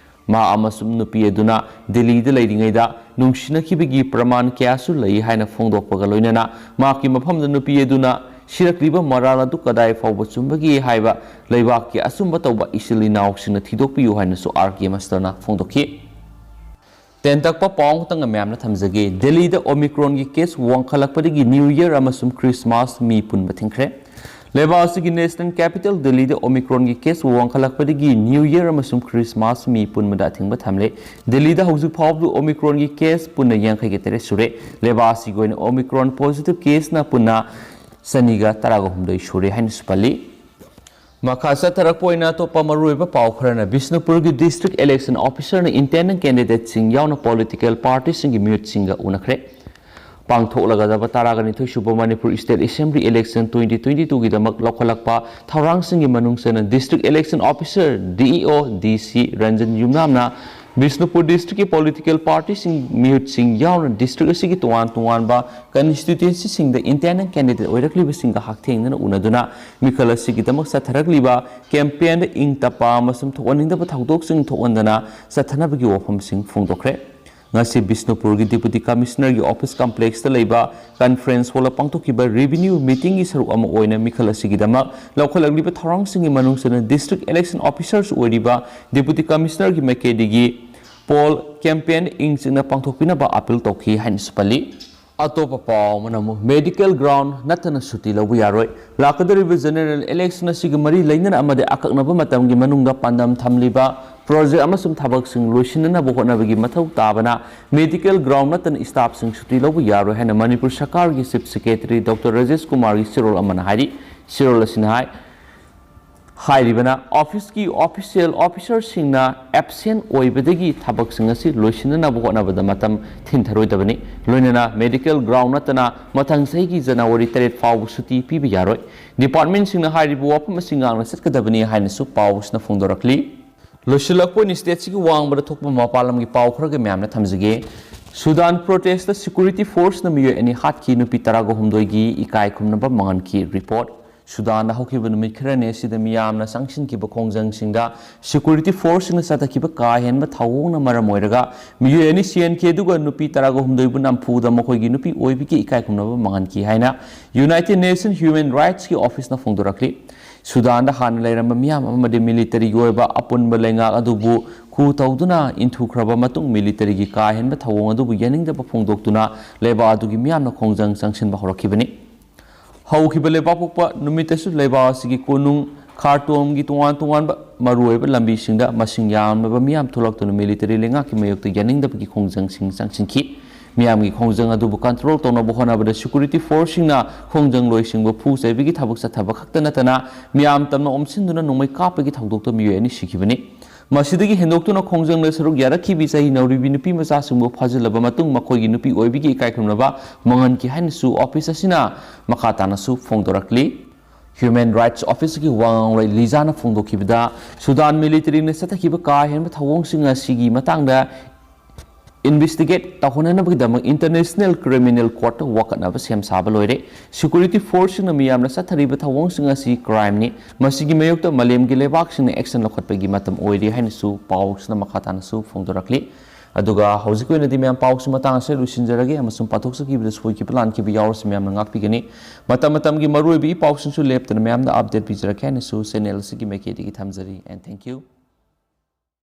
ꯃꯥ ꯑꯃꯁꯨꯡ ꯅꯨꯄꯤ ꯑꯗꯨꯅ ꯗꯤꯜꯂꯤꯗ ꯂꯩꯔꯤꯉꯩꯗ ꯅꯨꯡꯁꯤꯅꯈꯤꯕꯒꯤ ꯄ꯭ꯔꯃꯥꯟ ꯀꯌꯥꯁꯨ ꯂꯩ ꯍꯥꯏꯅ ꯐꯣꯡꯗꯣꯛꯄꯒ ꯂꯣꯏꯅꯅ ꯃꯍꯥꯛꯀꯤ ꯃꯐꯝꯗ ꯅꯨꯄꯤ ꯑꯗꯨꯅ ꯁꯤꯔꯛꯂꯤꯕ ꯃꯔꯥꯜ ꯑꯗꯨ ꯀꯗꯥꯏ ꯐꯥꯎꯕ ꯆꯨꯝꯕꯒꯦ ꯍꯥꯏꯕ ꯂꯩꯕꯥꯛꯀꯤ ꯑꯆꯨꯝꯕ ꯇꯧꯕ ꯏꯆꯤꯜ ꯏꯅꯥꯎꯁꯤꯡꯅ ꯊꯤꯗꯣꯛꯄꯤꯌꯨ ꯍꯥꯏꯅꯁꯨ ꯑꯥꯔ ꯀꯦ ꯃꯁꯇꯔꯅ ꯐꯣꯡꯗꯣꯛꯈꯤ꯫ ꯇꯦꯟꯇꯛꯄ ꯄꯥꯎ ꯑꯃꯈꯛꯇꯪꯒ ꯃꯌꯥꯝꯅ ꯊꯝꯖꯒꯦ꯫ ꯗꯦꯜꯂꯤꯗ Omicron ꯒꯤ case ꯋꯥꯡꯈꯠꯂꯛꯄꯗꯒꯤ New Year ꯑꯃꯁꯨꯡ Christmas ꯃꯤ ꯄꯨꯟꯕ ꯊꯤꯡꯈ꯭ꯔꯦ꯫ ꯂꯩꯕꯥꯛ ꯑꯁꯤꯒꯤ national capital ꯗꯦꯜꯂꯤꯗ Omicron ꯒꯤ case ꯋꯥꯡꯈꯠꯂꯛꯄꯗꯒꯤ New Year ꯑꯃꯁꯨꯡ Christmas ꯃꯤ ꯄꯨꯟꯕꯗ ꯑꯊꯤꯡꯕ ꯊꯝꯂꯦ꯫ ꯗꯦꯜꯂꯤꯗ ꯍꯧꯖꯤꯛ ꯐꯥꯎꯕꯗ Omicron ꯒꯤ case ꯄꯨꯟꯅ ꯌꯥꯡꯈꯩꯒ ꯇꯔꯦꯠ ꯁꯨꯔꯦ꯫ ꯂꯩꯕꯥꯛ ꯑꯁꯤꯒꯤ ꯑꯣꯏꯅ Omicron positive case ꯅ ꯄꯨꯟꯅ ꯆꯅꯤꯒ ꯇꯔꯥꯒ ꯍꯨꯝꯗꯣꯏ ꯁꯨꯔꯦ ꯍꯥꯏꯅꯁꯨ ꯄꯜꯂꯤ꯫ ꯃꯈꯥ ꯆꯠꯊꯔꯛꯄ ꯑꯣꯏꯅ ꯑꯇꯣꯞꯄ ꯃꯔꯨꯑꯣꯏꯕ ꯄꯥꯎ ꯈꯔꯅ ꯕꯤꯁꯅꯨꯄꯨꯔꯒꯤ district election officer ꯅ internal candidate ꯁꯤꯡ ꯌꯥꯎꯅ political party ꯁꯤꯡꯒꯤ ꯃꯤꯍꯨꯠꯁꯤꯡꯒ ꯎꯅꯈ꯭ꯔꯦ꯫ ꯄꯥꯡꯊꯣꯛꯂꯒꯗꯕ ꯇꯔꯥꯒ ꯅꯤꯊꯣꯏ ꯁꯨꯕ Manipur State Assembly election twenty twenty-two ꯒꯤꯗꯃꯛ ꯂꯧꯈꯠꯂꯛꯄ ꯊꯧꯔꯥꯡꯁꯤꯡꯒꯤ ꯃꯅꯨꯡ ꯆꯟꯅ district election officer, D E O, D C, Ranjan ꯌꯨꯝꯅꯥꯝꯅ Bishnupur district ꯀꯤ political party ꯁꯤꯡ ꯃꯤꯍꯨꯠꯁꯤꯡ ꯌꯥꯎꯅ district ꯑꯁꯤꯒꯤ ꯇꯣꯉꯥꯟ ꯇꯣꯉꯥꯟꯕ constituency ꯁꯤꯡꯗ internal candidate ꯑꯣꯏꯔꯛꯂꯤꯕꯁꯤꯡꯒ ꯍꯛꯊꯦꯡꯅꯅ ꯎꯅꯗꯨꯅ ꯃꯤꯈꯜ ꯑꯁꯤꯒꯤꯗꯃꯛ ꯆꯠꯊꯔꯛꯂꯤꯕ campaign ꯗ ꯏꯪ ꯇꯞꯄ ꯑꯃꯁꯨꯡ ꯊꯣꯛꯍꯟꯅꯤꯡꯗꯕ ꯊꯧꯗꯣꯛꯁꯤꯡ ꯊꯣꯛꯍꯟꯗꯅ ꯆꯠꯊꯅꯕꯒꯤ ꯋꯥꯐꯝꯁꯤꯡ ꯐꯣꯡꯗꯣꯛꯈ꯭ꯔꯦ꯫ ꯉꯁꯤ ꯕꯤꯁꯅꯨꯄꯨꯔꯒꯤ Deputy Commissioner ꯒꯤ office complex ꯇ ꯂꯩꯕ conference hall ꯗ ꯄꯥꯡꯊꯣꯛꯈꯤꯕ revenue meeting ꯒꯤ ꯁꯔꯨꯛ ꯑꯃ ꯑꯣꯏꯅ ꯃꯤꯈꯜ ꯑꯁꯤꯒꯤꯗꯃꯛ ꯂꯧꯈꯠꯂꯛꯂꯤꯕ ꯊꯧꯔꯥꯡꯁꯤꯡꯒꯤ ꯃꯅꯨꯡ ꯆꯟꯅ district election officers ꯑꯣꯏꯔꯤꯕ Deputy Commissioner ꯒꯤ ꯃꯥꯏꯀꯩꯗꯒꯤ ꯄꯣꯜ ꯀꯦꯝꯄꯦꯟ ꯏꯪ ꯆꯤꯛꯅ ꯄꯥꯡꯊꯣꯛꯄꯤꯅꯕ ꯑꯥꯄꯤꯜ ꯇꯧꯈꯤ ꯍꯥꯏꯅꯁꯨ ꯄꯜꯂꯤ꯫ ꯑꯇꯣꯞꯄ ꯄꯥꯎ ꯑꯃꯅ ꯑꯃꯨꯛ ꯃꯦꯗꯤꯀꯦꯜ ꯒ꯭ꯔꯥꯎꯟ ꯅꯠꯇꯅ ꯁꯨꯇꯤ ꯂꯧꯕ ꯌꯥꯔꯣꯏ꯫ ꯂꯥꯛꯀꯗꯧꯔꯤꯕ ꯖꯦꯅꯦꯔꯦꯜ ꯏꯂꯦꯛꯁꯟ ꯑꯁꯤꯒ ꯃꯔꯤ ꯂꯩꯅꯅ ꯑꯃꯗꯤ ꯑꯀꯛꯅꯕ ꯃꯇꯝꯒꯤ ꯃꯅꯨꯡꯗ ꯄꯥꯟꯗꯝ ꯊꯝꯂꯤꯕ ꯄ꯭ꯔꯣꯖꯦꯛ ꯑꯃꯁꯨꯡ ꯊꯕꯛꯁꯤꯡ ꯂꯣꯏꯁꯤꯟꯅꯅꯕ ꯍꯣꯠꯅꯕꯒꯤ ꯃꯊꯧ ꯇꯥꯕꯅ ꯃꯦꯗꯤꯀꯦꯜ ꯒ꯭ꯔꯥꯎꯟ ꯅꯠꯇꯅ ꯁ꯭ꯇꯥꯐꯁꯤꯡ ꯁꯨꯇꯤ ꯂꯧꯕ ꯌꯥꯔꯣꯏ ꯍꯥꯏꯅ ꯃꯅꯤꯄꯨꯔ ꯁꯔꯀꯥꯔꯒꯤ ꯆꯤꯐ ꯁꯦꯀ꯭ꯔꯦꯇꯔꯤ ꯗꯣꯛꯇꯔ ꯔꯥꯖꯦꯁ ꯀꯨꯃꯥꯔꯒꯤ ꯆꯦꯔꯣꯜ ꯑꯃꯅ ꯍꯥꯏꯔꯤ꯫ ꯆꯦꯔꯣꯜ ꯑꯁꯤꯅ ꯍꯥꯏ, ꯍꯥꯏꯔꯤꯕꯅ ꯑꯣꯐꯤꯁꯀꯤ ꯑꯣꯐꯤꯁꯤꯌꯦꯜ ꯑꯣꯐꯤꯁꯔꯁꯤꯡꯅ ꯑꯦꯕꯁꯦꯟ ꯑꯣꯏꯕꯗꯒꯤ ꯊꯕꯛꯁꯤꯡ ꯑꯁꯤ ꯂꯣꯏꯁꯤꯟꯅꯅꯕ ꯍꯣꯠꯅꯕꯗ ꯃꯇꯝ ꯊꯤꯟꯊꯔꯣꯏꯗꯕꯅꯤ꯫ ꯂꯣꯏꯅꯅ ꯃꯦꯗꯤꯀꯦꯜ ꯒ꯭ꯔꯥꯎꯟ ꯅꯠꯇꯅ ꯃꯊꯪ ꯆꯍꯤꯒꯤ ꯖꯅꯋꯥꯔꯤ ꯇꯔꯦꯠ ꯐꯥꯎꯕ ꯁꯨꯇꯤ ꯄꯤꯕ ꯌꯥꯔꯣꯏ꯫ ꯗꯤꯄꯥꯔꯠꯃꯦꯟꯁꯤꯡꯅ ꯍꯥꯏꯔꯤꯕ ꯋꯥꯐꯝ ꯑꯁꯤ ꯉꯥꯛꯅ ꯆꯠꯀꯗꯕꯅꯤ ꯍꯥꯏꯅꯁꯨ ꯄꯥꯎ ꯑꯁꯤꯅ ꯐꯣꯡꯗꯣꯔꯛꯂꯤ꯫ ꯂꯣꯏꯁꯤꯜꯂꯛꯄ ꯑꯣꯏꯅ ꯁ꯭ꯇꯦꯠꯁꯤꯒꯤ ꯋꯥꯡꯃꯗ ꯊꯣꯛꯄ ꯃꯄꯥꯟ ꯂꯝꯒꯤ ꯄꯥꯎ ꯈꯔꯒ ꯃꯌꯥꯝꯅ ꯊꯝꯖꯒꯦ꯫ ꯁꯨꯗꯥꯟ ꯄ꯭ꯔꯣꯇꯦꯁꯇ ꯁꯦꯀ꯭ꯌꯨꯔꯤꯇꯤ ꯐꯣꯔꯁꯅ ꯃꯤꯑꯣꯏ ꯑꯅꯤ ꯍꯥꯠꯈꯤ, ꯅꯨꯄꯤ ꯇꯔꯥꯒ ꯍꯨꯝꯗꯣꯏꯒꯤ ꯏꯀꯥꯏ ꯈꯨꯝꯅꯕ ꯃꯥꯡꯍꯟꯈꯤ꯫ ꯔꯤꯄꯣꯔꯠ꯫ ꯁꯨꯗꯥꯟꯗ ꯍꯧꯈꯤꯕ ꯅꯨꯃꯤꯠ ꯈꯔꯅꯤ ꯑꯁꯤꯗ ꯃꯤꯌꯥꯝꯅ ꯆꯪꯁꯤꯟꯈꯤꯕ ꯈꯣꯡꯖꯪꯁꯤꯡꯗ ꯁꯦꯀ꯭ꯌꯨꯔꯤꯇꯤ ꯐꯣꯔꯁꯁꯤꯡꯅ ꯆꯠꯊꯈꯤꯕ ꯀꯥ ꯍꯦꯟꯕ ꯊꯧꯑꯣꯡꯅ ꯃꯔꯝ ꯑꯣꯏꯔꯒ ꯃꯤꯑꯣꯏ ꯑꯅꯤ ꯁꯤꯍꯟꯈꯤ, ꯑꯗꯨꯒ ꯅꯨꯄꯤ ꯇꯔꯥꯒ ꯍꯨꯝꯗꯣꯏꯕꯨ ꯅꯝꯐꯨꯗ ꯃꯈꯣꯏꯒꯤ ꯅꯨꯄꯤ ꯑꯣꯏꯕꯤꯒꯤ ꯏꯀꯥꯏ ꯈꯨꯝꯅꯕ ꯃꯥꯡꯍꯟꯈꯤ ꯍꯥꯏꯅ ꯌꯨꯅꯥꯏꯇꯦꯗ ꯅꯦꯁꯟ ꯍ꯭ꯌꯨꯃꯦꯟ ꯔꯥꯏꯠꯁꯀꯤ ꯑꯣꯐꯤꯁꯅ ꯐꯣꯡꯗꯣꯔꯛꯂꯤ꯫ ꯁꯨꯗꯥꯟꯗ ꯍꯥꯟꯅ ꯂꯩꯔꯝꯕ ꯃꯤꯌꯥꯝ ꯑꯃꯗꯤ ꯃꯤꯂꯤꯇꯔꯤꯒꯤ ꯑꯣꯏꯕ ꯑꯄꯨꯟꯕ ꯂꯩꯉꯥꯛ ꯑꯗꯨꯕꯨ ꯈꯨ ꯇꯧꯗꯨꯅ ꯏꯟꯊꯨꯈ꯭ꯔꯕ ꯃꯇꯨꯡ, ꯃꯤꯂꯤꯇꯔꯤꯒꯤ ꯀꯥ ꯍꯦꯟꯕ ꯊꯧꯑꯣꯡ ꯑꯗꯨꯕꯨ ꯌꯥꯅꯤꯡꯗꯕ ꯐꯣꯡꯗꯣꯛꯇꯨꯅ ꯂꯩꯕꯥꯛ ꯑꯗꯨꯒꯤ ꯃꯤꯌꯥꯝꯅ ꯈꯣꯡꯖꯪ ꯆꯪꯁꯤꯟꯕ ꯍꯧꯔꯛꯈꯤꯕꯅꯤ꯫ ꯍꯧꯈꯤꯕ ꯂꯩꯕꯥꯛꯄꯣꯛꯄ ꯅꯨꯃꯤꯠꯇꯁꯨ ꯂꯩꯕꯥꯛ ꯑꯁꯤꯒꯤ ꯀꯣꯅꯨꯡ ꯈꯥꯔꯇꯣꯝꯒꯤ ꯇꯣꯉꯥꯟ ꯇꯣꯉꯥꯟꯕ ꯃꯔꯨꯑꯣꯏꯕ ꯂꯝꯕꯤꯁꯤꯡꯗ ꯃꯁꯤꯡ ꯌꯥꯝꯂꯕ ꯃꯤꯌꯥꯝ ꯊꯣꯛꯂꯛꯇꯨꯅ ꯃꯤꯂꯤꯇꯔꯤ ꯂꯩꯉꯥꯛꯀꯤ ꯃꯥꯌꯣꯛꯇ ꯌꯥꯅꯤꯡꯗꯕꯒꯤ ꯈꯣꯡꯖꯪꯁꯤꯡ ꯆꯪꯁꯤꯟꯈꯤ꯫ ꯃꯤꯌꯥꯝꯒꯤ ꯈꯣꯡꯖꯪ ꯑꯗꯨꯕꯨ ꯀꯟꯇ꯭ꯔꯣꯜ ꯇꯧꯅꯕ ꯍꯣꯠꯅꯕꯗ ꯁꯦꯀ꯭ꯌꯨꯔꯤꯇꯤ ꯐꯣꯔꯁꯁꯤꯡꯅ ꯈꯣꯡꯖꯪꯂꯣꯏꯁꯤꯡꯕꯨ ꯐꯨ ꯆꯩꯕꯒꯤ ꯊꯕꯛ ꯆꯠꯊꯕ ꯈꯛꯇ ꯅꯠꯇꯅ ꯃꯤꯌꯥꯝ ꯇꯝꯅ ꯑꯣꯝꯁꯤꯟꯗꯨꯅ ꯅꯣꯡꯃꯩ ꯀꯥꯞꯄꯒꯤ ꯊꯧꯗꯣꯛꯇ ꯃꯤꯑꯣꯏ ꯑꯅꯤ ꯁꯤꯈꯤꯕꯅꯤ꯫ ꯃꯁꯤꯗꯒꯤ ꯍꯦꯟꯗꯣꯛꯇꯨꯅ ꯈꯣꯡꯖꯪꯗ ꯁꯔꯨꯛ ꯌꯥꯔꯛꯈꯤꯕꯤ ꯆꯍꯤ ꯅꯧꯔꯤꯕꯤ ꯅꯨꯄꯤ ꯃꯆꯥꯁꯤꯡꯕꯨ ꯐꯥꯖꯤꯜꯂꯕ ꯃꯇꯨꯡ ꯃꯈꯣꯏꯒꯤ ꯅꯨꯄꯤ ꯑꯣꯏꯕꯤꯒꯤ ꯏꯀꯥꯏ ꯈꯨꯝꯅꯕ ꯃꯥꯡꯍꯟꯈꯤ ꯍꯥꯏꯅꯁꯨ ꯑꯣꯐꯤꯁ ꯑꯁꯤꯅ ꯃꯈꯥ ꯇꯥꯅꯁꯨ ꯐꯣꯡꯗꯣꯔꯛꯂꯤ꯫ ꯍ꯭ꯌꯨꯃꯦꯟ ꯔꯥꯏꯠꯁ ꯑꯣꯐꯤꯁꯀꯤ ꯋꯥ ꯉꯥꯡꯂꯣꯏ ꯂꯤꯖꯥꯅ ꯐꯣꯡꯗꯣꯛꯈꯤꯕꯗ, ꯁꯨꯗꯥꯟ ꯃꯤꯂꯤꯇꯔꯤꯅ ꯆꯠꯊꯈꯤꯕ ꯀꯥ ꯍꯦꯟꯕ ꯊꯧꯑꯣꯡꯁꯤꯡ ꯑꯁꯤꯒꯤ ꯃꯇꯥꯡꯗ ꯏꯟꯚꯦꯁꯇꯤꯒꯦꯠ ꯇꯧꯍꯟꯅꯅꯕꯒꯤꯗꯃꯛ ꯏꯟꯇꯔꯅꯦꯁꯅꯦꯜ ꯀ꯭ꯔꯤꯃꯤꯅꯦꯜ ꯀꯣꯔꯠꯇ ꯋꯥꯀꯠꯅꯕ ꯁꯦꯝ ꯁꯥꯕ ꯂꯣꯏꯔꯦ꯫ ꯁꯦꯀ꯭ꯌꯨꯔꯤꯇꯤ ꯐꯣꯔꯁꯁꯤꯡꯅ ꯃꯤꯌꯥꯝꯅ ꯆꯠꯊꯔꯤꯕ ꯊꯧꯑꯣꯡꯁꯤꯡ ꯑꯁꯤ ꯀ꯭ꯔꯥꯏꯝꯅꯤ꯫ ꯃꯁꯤꯒꯤ ꯃꯥꯌꯣꯛꯇ ꯃꯥꯂꯦꯝꯒꯤ ꯂꯩꯕꯥꯛꯁꯤꯡꯅ ꯑꯦꯛꯁꯟ ꯂꯧꯈꯠꯄꯒꯤ ꯃꯇꯝ ꯑꯣꯏꯔꯦ ꯍꯥꯏꯅꯁꯨ ꯄꯥꯎꯁꯤꯅ ꯃꯈꯥ ꯇꯥꯅꯁꯨ ꯐꯣꯡꯗꯣꯔꯛꯂꯤ꯫ ꯑꯗꯨꯒ ꯍꯧꯖꯤꯛꯀꯤ ꯑꯣꯏꯅꯗꯤ ꯃꯌꯥꯝ ꯄꯥꯎꯁꯤ ꯃꯇꯥꯡ ꯑꯁꯤꯗ ꯂꯣꯏꯁꯤꯟꯖꯔꯒꯦ, ꯑꯃꯁꯨꯡ ꯄꯥꯊꯣꯛꯆꯈꯤꯕꯗ ꯁꯣꯏꯈꯤꯕ ꯂꯥꯟꯈꯤꯕ ꯌꯥꯎꯔꯁꯨ ꯃꯌꯥꯝꯅ ꯉꯥꯛꯄꯤꯒꯅꯤ꯫ ꯃꯇꯝ ꯃꯇꯝꯒꯤ ꯃꯔꯨꯑꯣꯏꯕ ꯏ ꯄꯥꯎꯁꯤꯡꯁꯨ ꯂꯦꯞꯇꯅ ꯃꯌꯥꯝꯗ ꯑꯞꯗꯦꯠ ꯄꯤꯖꯔꯛꯀꯦ ꯍꯥꯏꯅꯁꯨ ꯆꯦꯅꯦꯜ ꯑꯁꯤꯒꯤ ꯃꯥꯏꯀꯩꯗꯒꯤ ꯊꯝꯖꯔꯤ꯫ And thank you.